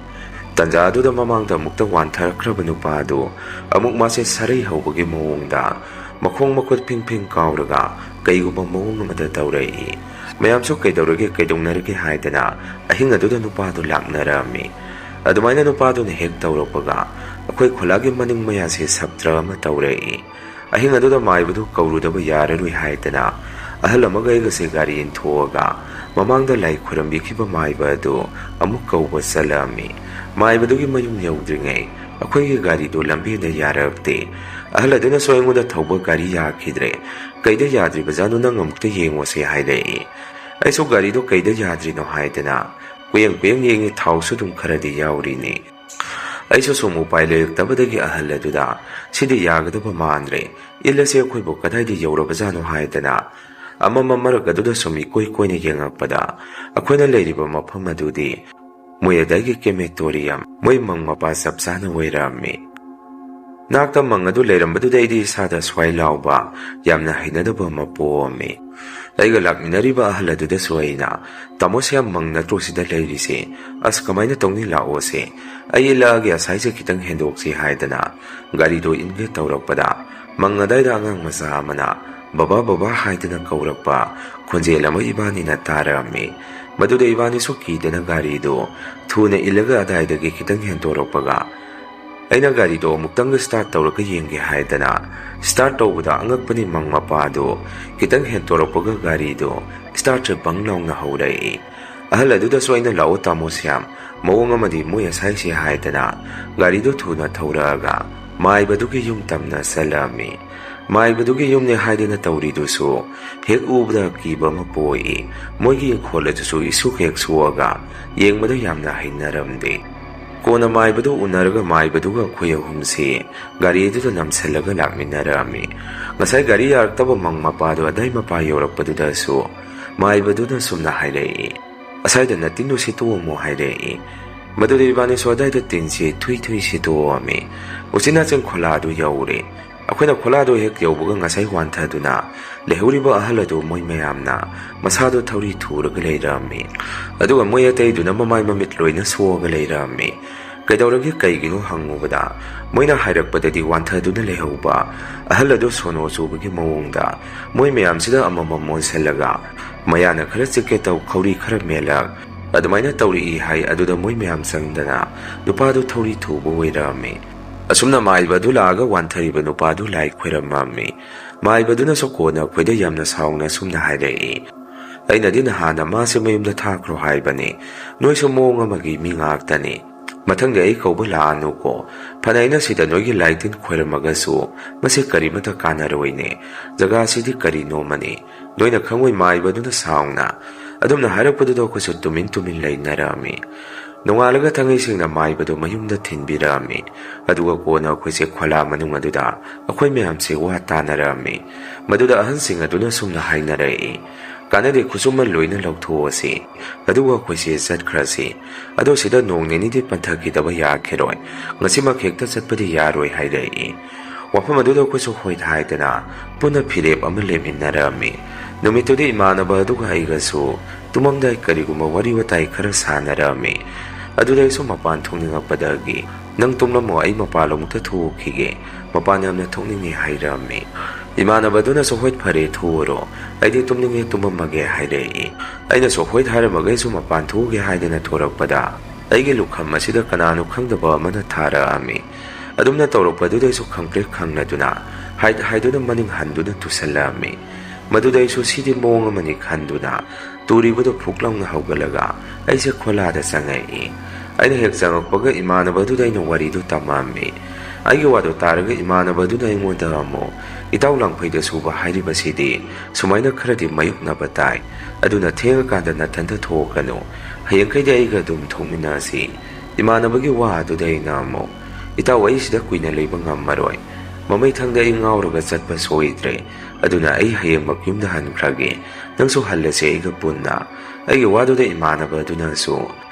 ꯇꯟꯖꯥ ꯑꯗꯨꯗ ꯃꯃꯥꯡꯗ ꯑꯃꯨꯛꯇ ꯋꯥꯟꯊꯔꯛꯈ꯭ꯔꯕ ꯅꯨꯄꯥ ꯑꯗꯨ ꯑꯃꯨꯛ ꯃꯥꯁꯦ ꯁꯔꯩ ꯍꯧꯕꯒꯤ ꯃꯑꯣꯡꯗ ꯃꯈꯣꯡ ꯃꯈꯨꯠ ꯐꯤꯡ ꯐꯤꯡ ꯀꯥꯎꯔꯒ ꯀꯩꯒꯨꯝꯕ ꯃꯑꯣꯡ ꯑꯃꯗ ꯇꯧꯔꯛꯏ꯫ ꯃꯌꯥꯝꯁꯨ "ꯀꯩꯗꯧꯔꯒꯦ, ꯀꯩꯗꯧꯅꯔꯒꯦ?" ꯍꯥꯏꯗꯅ ꯑꯍꯤꯡ ꯑꯗꯨꯗ ꯅꯨꯄꯥꯗꯨ ꯂꯥꯛꯅꯔꯝꯃꯤ꯫ ꯑꯗꯨꯃꯥꯏꯅ ꯅꯨꯄꯥꯗꯨꯅ ꯍꯦꯛ ꯇꯧꯔꯛꯄꯒ ꯑꯩꯈꯣꯏ ꯈꯨꯂꯥꯒꯤ ꯃꯅꯤꯡ ꯃꯌꯥꯁꯦ ꯁꯞꯇ꯭ꯔ ꯑꯃ ꯇꯧꯔꯛꯏ꯫ ꯑꯍꯤꯡ ꯑꯗꯨꯗ ꯃꯥꯏꯕꯗꯨ ꯀꯧꯔꯨꯗꯕ ꯌꯥꯔꯔꯣꯏ ꯍꯥꯏꯗꯅ ꯑꯍꯜ ꯑꯃꯒ ꯑꯩꯒꯁꯦ ꯒꯥꯔꯤ ꯏꯟꯊꯣꯛꯑꯒ ꯃꯃꯥꯡꯗ ꯂꯥꯏ ꯈꯨꯔꯝꯕꯤꯈꯤꯕ ꯃꯥꯏꯕ ꯑꯗꯨ ꯑꯃꯨꯛ ꯀꯧꯕ ꯆꯠꯂꯝꯃꯤ꯫ ꯃꯥꯏꯕꯗꯨꯒꯤ ꯃꯌꯨꯝ ꯌꯧꯗ꯭ꯔꯤꯉꯩ ꯑꯩꯈꯣꯏꯒꯤ ꯒꯥꯔꯤꯗꯨ ꯂꯝꯕꯦꯟꯗ ꯌꯥꯔꯛꯇꯦ꯫ ꯑꯍꯜ ꯑꯗꯨꯅꯁꯨ ꯑꯩꯉꯣꯟꯗ "ꯊꯧꯕ ꯒꯥꯔꯤ ꯌꯥꯈꯤꯗ꯭ꯔꯦ, ꯀꯩꯗ ꯌꯥꯗ꯭ꯔꯤꯕꯖꯥꯠꯅꯣ, ꯅꯪ ꯑꯃꯨꯛꯇ ꯌꯦꯡꯉꯣꯁꯦ" ꯍꯥꯏꯔꯛꯏ꯫ ꯑꯩꯁꯨ ꯒꯥꯔꯤꯗꯣ ꯀꯩꯗ ꯌꯥꯗ꯭ꯔꯤꯅꯣ ꯍꯥꯏꯗꯅ ꯀꯨꯌꯦꯡ ꯀꯨꯌꯦꯡ ꯌꯦꯡꯉꯤ, ꯊꯥꯎꯁꯨ ꯑꯗꯨꯝ ꯈꯔꯗꯤ ꯌꯥꯎꯔꯤꯅꯤ꯫ ꯑꯩꯁꯨ ꯁꯨꯝ ꯎꯄꯥꯏ ꯂꯩꯔꯛꯇꯕꯗꯒꯤ ꯑꯍꯜ ꯑꯗꯨꯗ "ꯁꯤꯗꯤ ꯌꯥꯒꯗꯕ ꯃꯥꯟꯗ꯭ꯔꯦ, ꯏꯜꯂꯁꯦ, ꯑꯩꯈꯣꯏꯕꯨ ꯀꯗꯥꯏꯗ ꯌꯧꯔꯕꯖꯥꯠꯅꯣ" ꯍꯥꯏꯗꯅ ꯑꯃꯃꯝ ꯃꯔꯛ ꯑꯗꯨꯗ ꯁꯨꯝ ꯏꯀꯣꯏ ꯀꯣꯏꯅ ꯌꯦꯡꯉꯛꯄꯗ ꯑꯩꯈꯣꯏꯅ ꯂꯩꯔꯤꯕ ꯃꯐꯝ ꯑꯗꯨꯗꯤ ꯃꯣꯏ ꯑꯗꯥꯏꯒꯤ ꯀꯦꯃꯦꯇꯣꯔꯤꯌꯝ, ꯃꯣꯏ ꯃꯪ ꯃꯄꯥ ꯆꯞ ꯆꯥꯅ ꯑꯣꯏꯔꯝꯃꯤ꯫ ꯅꯥꯛꯇ ꯃꯪ ꯑꯗꯨ ꯂꯩꯔꯝꯕꯗꯨꯗ ꯑꯩꯗꯤ ꯏꯁꯥꯗ ꯁ꯭ꯋꯥꯏ ꯂꯥꯎꯕ ꯌꯥꯝꯅ ꯍꯩꯅꯗꯕ ꯑꯃ ꯄꯣꯛꯑꯝꯃꯤ꯫ ꯑꯩꯒ ꯂꯥꯛꯃꯤꯟꯅꯔꯤꯕ ꯑꯍꯜ ꯑꯗꯨꯗꯁꯨ ꯑꯩꯅ, "ꯇꯥꯃꯣ ꯁ꯭ꯌꯥꯝ, ꯃꯪ ꯅꯠꯇ꯭ꯔꯣ ꯁꯤꯗ ꯂꯩꯔꯤꯁꯦ? ꯑꯁ, ꯀꯃꯥꯏꯅ ꯇꯧꯅꯤ, ꯂꯥꯛꯑꯣꯁꯦ꯫ ꯑꯩ ꯏꯜꯂꯛꯑꯒꯦ, ꯑꯁꯥꯏꯁꯦ ꯈꯤꯇꯪ ꯍꯦꯟꯗꯣꯛꯁꯤ" ꯍꯥꯏꯗꯅ ꯒꯥꯔꯤꯗꯣ ꯏꯟꯒꯦ ꯇꯧꯔꯛꯄꯗ, ꯃꯪ ꯑꯗꯥꯏꯗ ꯑꯉꯥꯡ ꯃꯆꯥ ꯑꯃꯅ "ꯕꯕꯥ, ꯕꯕꯥ" ꯍꯥꯏꯗꯅ ꯀꯧꯔꯛꯄ ꯈꯣꯟꯖꯦꯜ ꯑꯃ ꯏꯕꯥꯅꯤꯅ ꯇꯥꯔꯛꯑꯝꯃꯤ꯫ ꯃꯗꯨꯗ ꯏꯕꯥꯅꯤꯁꯨ ꯀꯤꯗꯅ ꯒꯥꯔꯤꯗꯨ ꯊꯨꯅ ꯏꯜꯂꯒ ꯑꯗꯥꯏꯗꯒꯤ ꯈꯤꯇꯪ ꯍꯦꯟꯗꯣꯔꯛꯄꯒ, ꯑꯩꯅ ꯒꯥꯔꯤꯗꯣ ꯑꯃꯨꯛꯇꯪꯒ start ꯇꯧꯔꯒ ꯌꯦꯡꯒꯦ ꯍꯥꯏꯗꯅ start ꯇꯧꯕꯗ, ꯑꯉꯛꯄꯅꯤ, ꯃꯪ ꯃꯄꯥꯗꯨ ꯈꯤꯇꯪ ꯍꯦꯟꯇꯣꯔꯛꯄꯒ ꯒꯥꯔꯤꯗꯨ startꯁꯦ ꯕꯪ ꯂꯥꯎꯅ ꯍꯧꯔꯛꯏ꯫ ꯑꯍꯜ ꯑꯗꯨꯗꯁꯨ ꯑꯩꯅ, "ꯂꯥꯛꯑꯣ ꯇꯥꯃꯣ ꯁ꯭ꯌꯥꯝ, ꯃꯑꯣꯡ ꯑꯃꯗꯤ ꯃꯣꯏ ꯑꯁꯥꯏꯁꯦ" ꯍꯥꯏꯗꯅ ꯒꯥꯔꯤꯗꯨ ꯊꯨꯅ ꯊꯧꯔꯛꯑꯒ ꯃꯥꯏꯕꯗꯨꯒꯤ ꯌꯨꯝ ꯇꯝꯅ ꯆꯠꯂꯛꯑꯝꯃꯤ꯫ ꯃꯥꯏꯕꯗꯨꯒꯤ ꯌꯨꯝꯅꯦ ꯍꯥꯏꯗꯅ ꯇꯧꯔꯤꯗꯨꯁꯨ ꯍꯦꯛ ꯎꯕꯗ ꯀꯤꯕ ꯑꯃ ꯄꯣꯛꯏ꯫ ꯃꯣꯏꯒꯤ ꯏꯪꯈꯣꯜ ꯑꯗꯨꯁꯨ ꯏꯁꯨꯛ ꯍꯦꯛ ꯁꯣꯛꯑꯒ ꯌꯦꯡꯕꯗ ꯌꯥꯝꯅ ꯍꯩꯅꯔꯝꯗꯦ꯫ ꯀꯣꯟꯅ ꯃꯥꯏꯕꯗꯨ ꯎꯅꯔꯒ ꯃꯥꯏꯕꯗꯨꯒ ꯑꯩꯈꯣꯏ ꯑꯍꯨꯝꯁꯤ ꯒꯥꯔꯤ ꯑꯗꯨꯗ ꯅꯝꯁꯤꯜꯂꯒ ꯂꯥꯛꯃꯤꯟꯅꯔꯛꯑꯝꯃꯤ꯫ ꯉꯁꯥꯏ ꯒꯥꯔꯤ ꯌꯥꯔꯛꯇꯕ ꯃꯪ ꯃꯄꯥꯗꯨ ꯑꯗꯥꯏ ꯃꯄꯥ ꯌꯧꯔꯛꯄꯗꯨꯗꯁꯨ ꯃꯥꯏꯕꯗꯨꯅ ꯁꯨꯝꯅ ꯍꯥꯏꯔꯛꯏ, "ꯑꯁꯥꯏꯗ ꯅꯠꯇꯤꯟꯗꯨ ꯁꯤꯠꯇꯣꯛꯑꯝꯃꯣ" ꯍꯥꯏꯔꯛꯏ꯫ ꯃꯗꯨꯗ ꯏꯕꯥꯅꯤꯁꯨ ꯑꯗꯥꯏꯗ ꯇꯤꯟꯁꯤ ꯊꯨꯏ ꯊꯨꯏ ꯁꯤꯠꯇꯣꯛꯑꯝꯃꯤ꯫ ꯎꯆꯤꯟ ꯅꯥꯆꯤꯟ ꯈꯣꯂꯥꯗꯨ ꯌꯧꯔꯦ꯫ ꯑꯩꯈꯣꯏꯅ ꯈꯣꯂꯥꯗꯨ ꯍꯦꯛ ꯌꯧꯕꯒ ꯉꯁꯥꯏ ꯋꯥꯟꯊꯗꯨꯅ ꯂꯩꯍꯧꯔꯤꯕ ꯑꯍꯜ ꯑꯗꯨ ꯃꯣꯏ ꯃꯌꯥꯝꯅ ꯃꯁꯥꯗꯨ ꯊꯧꯔꯤ ꯊꯨꯔꯒ ꯂꯩꯔꯝꯃꯤ꯫ ꯑꯗꯨꯒ ꯃꯣꯏ ꯑꯇꯩꯗꯨꯅ ꯃꯃꯥꯏ ꯃꯃꯤꯠ ꯂꯣꯏꯅ ꯁꯣꯛꯑꯒ ꯂꯩꯔꯝꯃꯤ꯫ "ꯀꯩꯗꯧꯔꯒꯦ, ꯀꯩꯒꯤꯅꯣ?" ꯍꯪꯉꯨꯕꯗ, ꯃꯣꯏꯅ ꯍꯥꯏꯔꯛꯄꯗꯗꯤ ꯋꯥꯟꯊꯗꯨꯅ ꯂꯩꯍꯧꯕ ꯑꯍꯜ ꯑꯗꯨ ꯁꯣꯅꯣ ꯆꯨꯕꯒꯤ ꯃꯑꯣꯡꯗ ꯃꯣꯏ ꯃꯌꯥꯝꯁꯤꯗ ꯑꯃꯃꯝ ꯑꯣꯟꯁꯤꯜꯂꯒ ꯃꯌꯥꯅ ꯈꯔ ꯆꯤꯛꯀꯦ ꯇꯧ, ꯈꯧꯔꯤ ꯈꯔ ꯃꯦꯜꯂꯛ, ꯑꯗꯨꯃꯥꯏꯅ ꯇꯧꯔꯛꯏ ꯍꯥꯏ꯫ ꯑꯗꯨꯗ ꯃꯣꯏ ꯃꯌꯥꯝ ꯆꯪꯗꯅ ꯅꯨꯄꯥꯗꯨ ꯊꯧꯔꯤ ꯊꯨꯕ ꯑꯣꯏꯔꯝꯃꯤ꯫ ꯑꯁꯨꯝꯅ ꯃꯥꯏꯕ ꯑꯗꯨ ꯂꯥꯛꯑꯒ ꯋꯥꯟꯊꯔꯤꯕ ꯅꯨꯄꯥꯗꯨ ꯂꯥꯏ ꯈꯣꯏꯔꯝꯃꯝꯃꯤ꯫ ꯃꯥꯏꯕꯗꯨꯅꯁꯨ ꯀꯣꯟꯅ ꯑꯩꯈꯣꯏꯗ ꯌꯥꯝꯅ ꯁꯥꯎꯅ ꯑꯁꯨꯝꯅ ꯍꯥꯏꯔꯛꯏ, "ꯑꯩꯅꯗꯤ ꯅꯍꯥꯟꯅ ꯃꯥꯁꯦ ꯃꯌꯨꯝꯗ ꯊꯥꯈ꯭ꯔꯣ ꯍꯥꯏꯕꯅꯤ꯫ ꯅꯣꯏꯁꯨ ꯃꯑꯣꯡ ꯑꯃꯒꯤ ꯃꯤ ꯉꯥꯛꯇꯅꯤ꯫ ꯃꯊꯪꯗꯤ ꯑꯩ ꯀꯧꯕ ꯂꯥꯛꯑꯅꯨꯀꯣ꯫ ꯐꯅ ꯑꯩꯅ ꯁꯤꯗ ꯅꯣꯏꯒꯤ ꯂꯥꯏ ꯇꯤꯟ ꯈꯣꯏꯔꯝꯃꯒꯁꯨ ꯃꯁꯤ ꯀꯔꯤꯃꯠꯇ ꯀꯥꯟꯅꯔꯣꯏꯅꯦ꯫ ꯖꯒꯥꯁꯤꯗꯤ ꯀꯔꯤꯅꯣꯃꯅꯤ꯫ ꯅꯣꯏꯅ ꯈꯪꯉꯣꯏ" ꯃꯥꯏꯕꯗꯨꯅ ꯁꯥꯎꯅ ꯑꯗꯨꯝꯅ ꯍꯥꯏꯔꯛꯄꯗꯨꯗ ꯑꯩꯈꯣꯏꯁꯨ ꯇꯨꯃꯤꯟ ꯇꯨꯃꯤꯟ ꯂꯩꯅꯔꯛꯑꯝꯃꯤ꯫ ꯅꯣꯡꯉꯥꯜꯂꯒ ꯊꯥꯡꯉꯩ ꯁꯦꯡꯅ ꯃꯥꯏꯕꯗꯨ ꯃꯌꯨꯝꯗ ꯊꯤꯟꯕꯤꯔꯛꯑꯝꯃꯤ꯫ ꯑꯗꯨꯒ ꯀꯣꯟꯅ ꯑꯩꯈꯣꯏꯁꯦ ꯈꯣꯂꯥ ꯃꯅꯨꯡ ꯑꯗꯨꯗ ꯑꯩꯈꯣꯏ ꯃꯌꯥꯝꯁꯦ ꯋꯥ ꯇꯥꯅꯔꯛꯑꯝꯃꯤ꯫ ꯃꯗꯨꯗ ꯑꯍꯟꯁꯤꯡ ꯑꯗꯨꯅ ꯁꯨꯝꯅ ꯍꯥꯏꯅꯔꯛꯏ, "ꯀꯥꯟꯅꯗꯦ, ꯈꯨꯠꯁꯨꯃꯟ ꯂꯣꯏꯅ ꯂꯧꯊꯣꯛꯑꯁꯤ, ꯑꯗꯨꯒ ꯑꯩꯈꯣꯏꯁꯦ ꯆꯠꯈ꯭ꯔꯁꯤ꯫ ꯑꯗꯣ ꯁꯤꯗ ꯅꯣꯡ ꯅꯤꯅꯤꯗꯤ ꯄꯟꯊꯈꯤꯗꯕ ꯌꯥꯈꯤꯔꯣꯏ, ꯉꯁꯤꯃꯛ ꯍꯦꯛꯇ ꯆꯠꯄꯗꯤ ꯌꯥꯔꯣꯏ" ꯍꯥꯏꯔꯛꯏ꯫ ꯋꯥꯐꯝ ꯑꯗꯨꯗ ꯑꯩꯈꯣꯏꯁꯨ ꯍꯣꯏ ꯍꯥꯏꯗꯅ ꯄꯨꯟꯅ ꯐꯤꯔꯦꯞ ꯑꯃ ꯂꯦꯞꯃꯤꯟꯅꯔꯝꯃꯤ꯫ ꯅꯨꯃꯤꯠꯇꯨꯗꯤ ꯏꯃꯥꯟꯅꯕ ꯑꯗꯨꯒ ꯑꯩꯒꯁꯨ ꯇꯨꯝꯃꯝꯗꯥꯏ ꯀꯔꯤꯒꯨꯝꯕ ꯋꯥꯔꯤ ꯋꯥꯇꯥꯏ ꯈꯔ ꯁꯥꯟꯅꯔꯝꯃꯤ꯫ ꯑꯗꯨꯗ ꯑꯩꯁꯨ ꯃꯄꯥꯟ ꯊꯣꯛꯅꯤꯡꯉꯛꯄꯗꯒꯤ, "ꯅꯪ ꯇꯨꯝꯂꯝꯃꯣ, ꯑꯩ ꯃꯄꯥꯟꯂꯣꯝꯗ ꯊꯣꯛꯎꯈꯤꯒꯦ, ꯃꯄꯥꯟ ꯌꯥꯝꯅ ꯊꯣꯛꯅꯤꯡꯉꯦ" ꯍꯥꯏꯔꯝꯃꯤ꯫ ꯏꯃꯥꯟꯅꯕ ꯑꯗꯨꯅꯁꯨ, "ꯍꯣꯏ ꯐꯔꯦ, ꯊꯣꯛꯎꯔꯣ, ꯑꯩꯗꯤ ꯇꯨꯝꯅꯤꯡꯉꯦ, ꯇꯨꯝꯃꯝꯃꯒꯦ" ꯍꯥꯏꯔꯛꯏ꯫ ꯑꯩꯅꯁꯨ ꯍꯣꯏ ꯍꯥꯏꯔꯝꯃꯒ ꯑꯩꯁꯨ ꯃꯄꯥꯟ ꯊꯣꯛꯎꯒꯦ ꯍꯥꯏꯗꯅ ꯊꯣꯔꯛꯄꯗ, ꯑꯩꯒꯤ ꯂꯨꯈꯝ ꯑꯁꯤꯗ ꯀꯅꯥꯅꯣ ꯈꯪꯗꯕ ꯑꯃꯅ ꯊꯥꯔꯛꯑꯝꯃꯤ꯫ ꯑꯗꯨꯝꯅ ꯇꯧꯔꯛꯄꯗꯨꯗ ꯑꯩꯁꯨ ꯈꯪꯄ꯭ꯔꯦꯛ ꯈꯪꯅꯗꯨꯅ, ꯍꯥꯏꯠ ꯍꯥꯏꯗꯨꯅ ꯃꯅꯤꯡ ꯍꯟꯗꯨꯅ ꯇꯨꯁꯜꯂꯛꯑꯝꯃꯤ꯫ ꯃꯗꯨꯗ ꯑꯩꯁꯨ ꯁꯤꯗꯤ ꯃꯑꯣꯡ ꯑꯃꯅꯤ ꯈꯟꯗꯨꯅ, ꯇꯨꯔꯤꯕꯗꯨ ꯐꯨꯛ ꯂꯥꯎꯅ ꯍꯧꯒꯠꯂꯒ ꯑꯩꯁꯦ ꯈꯣꯂꯥꯗ ꯆꯪꯉꯛꯏ꯫ ꯑꯩꯅ ꯍꯦꯛ ꯆꯪꯉꯛꯄꯒ ꯏꯃꯥꯟꯅꯕꯗꯨꯗ ꯑꯩꯅ ꯋꯥꯔꯤꯗꯨ ꯇꯝꯃꯝꯃꯤ꯫ ꯑꯩꯒꯤ ꯋꯥꯗꯨ ꯇꯥꯔꯒ ꯏꯃꯥꯟꯅꯕꯗꯨꯅ ꯑꯩꯉꯣꯟꯗ ꯑꯃꯨꯛ, "ꯏꯇꯥꯎ ꯂꯥꯡꯐꯩꯗ ꯁꯨꯕ ꯍꯥꯏꯔꯤꯕꯁꯤꯗꯤ ꯁꯨꯃꯥꯏꯅ ꯈꯔꯗꯤ ꯃꯥꯌꯣꯛꯅꯕ ꯇꯥꯏ, ꯑꯗꯨꯅ ꯊꯦꯡꯉꯀꯥꯟꯗ ꯅꯊꯟꯇ ꯊꯣꯛꯀꯅꯨ, ꯍꯌꯦꯡꯈꯩꯗꯤ ꯑꯩꯒ ꯑꯗꯨꯝ ꯊꯣꯛꯃꯤꯟꯅꯁꯤ"꯫ ꯏꯃꯥꯟꯅꯕꯒꯤ ꯋꯥ ꯑꯗꯨꯗ ꯑꯩꯅ ꯑꯃꯨꯛ, "ꯏꯇꯥꯎ, ꯑꯩ ꯁꯤꯗ ꯀꯨꯏꯅ ꯂꯩꯕ ꯉꯝꯃꯔꯣꯏ, ꯃꯃꯩꯊꯪꯗ ꯑꯩ ꯉꯥꯎꯔꯒ ꯆꯠꯄ ꯁꯣꯏꯗ꯭ꯔꯦ, ꯑꯗꯨꯅ ꯑꯩ ꯍꯌꯦꯡꯃꯛ ꯌꯨꯝꯗ ꯍꯟꯈ꯭ꯔꯒꯦ, ꯅꯪꯁꯨ ꯍꯜꯂꯁꯦ ꯑꯩꯒ ꯄꯨꯟꯅ"꯫ ꯑꯩꯒꯤ ꯋꯥꯗꯨꯗ ꯏꯃꯥꯟꯅꯕ ꯑꯗꯨꯅꯁꯨ,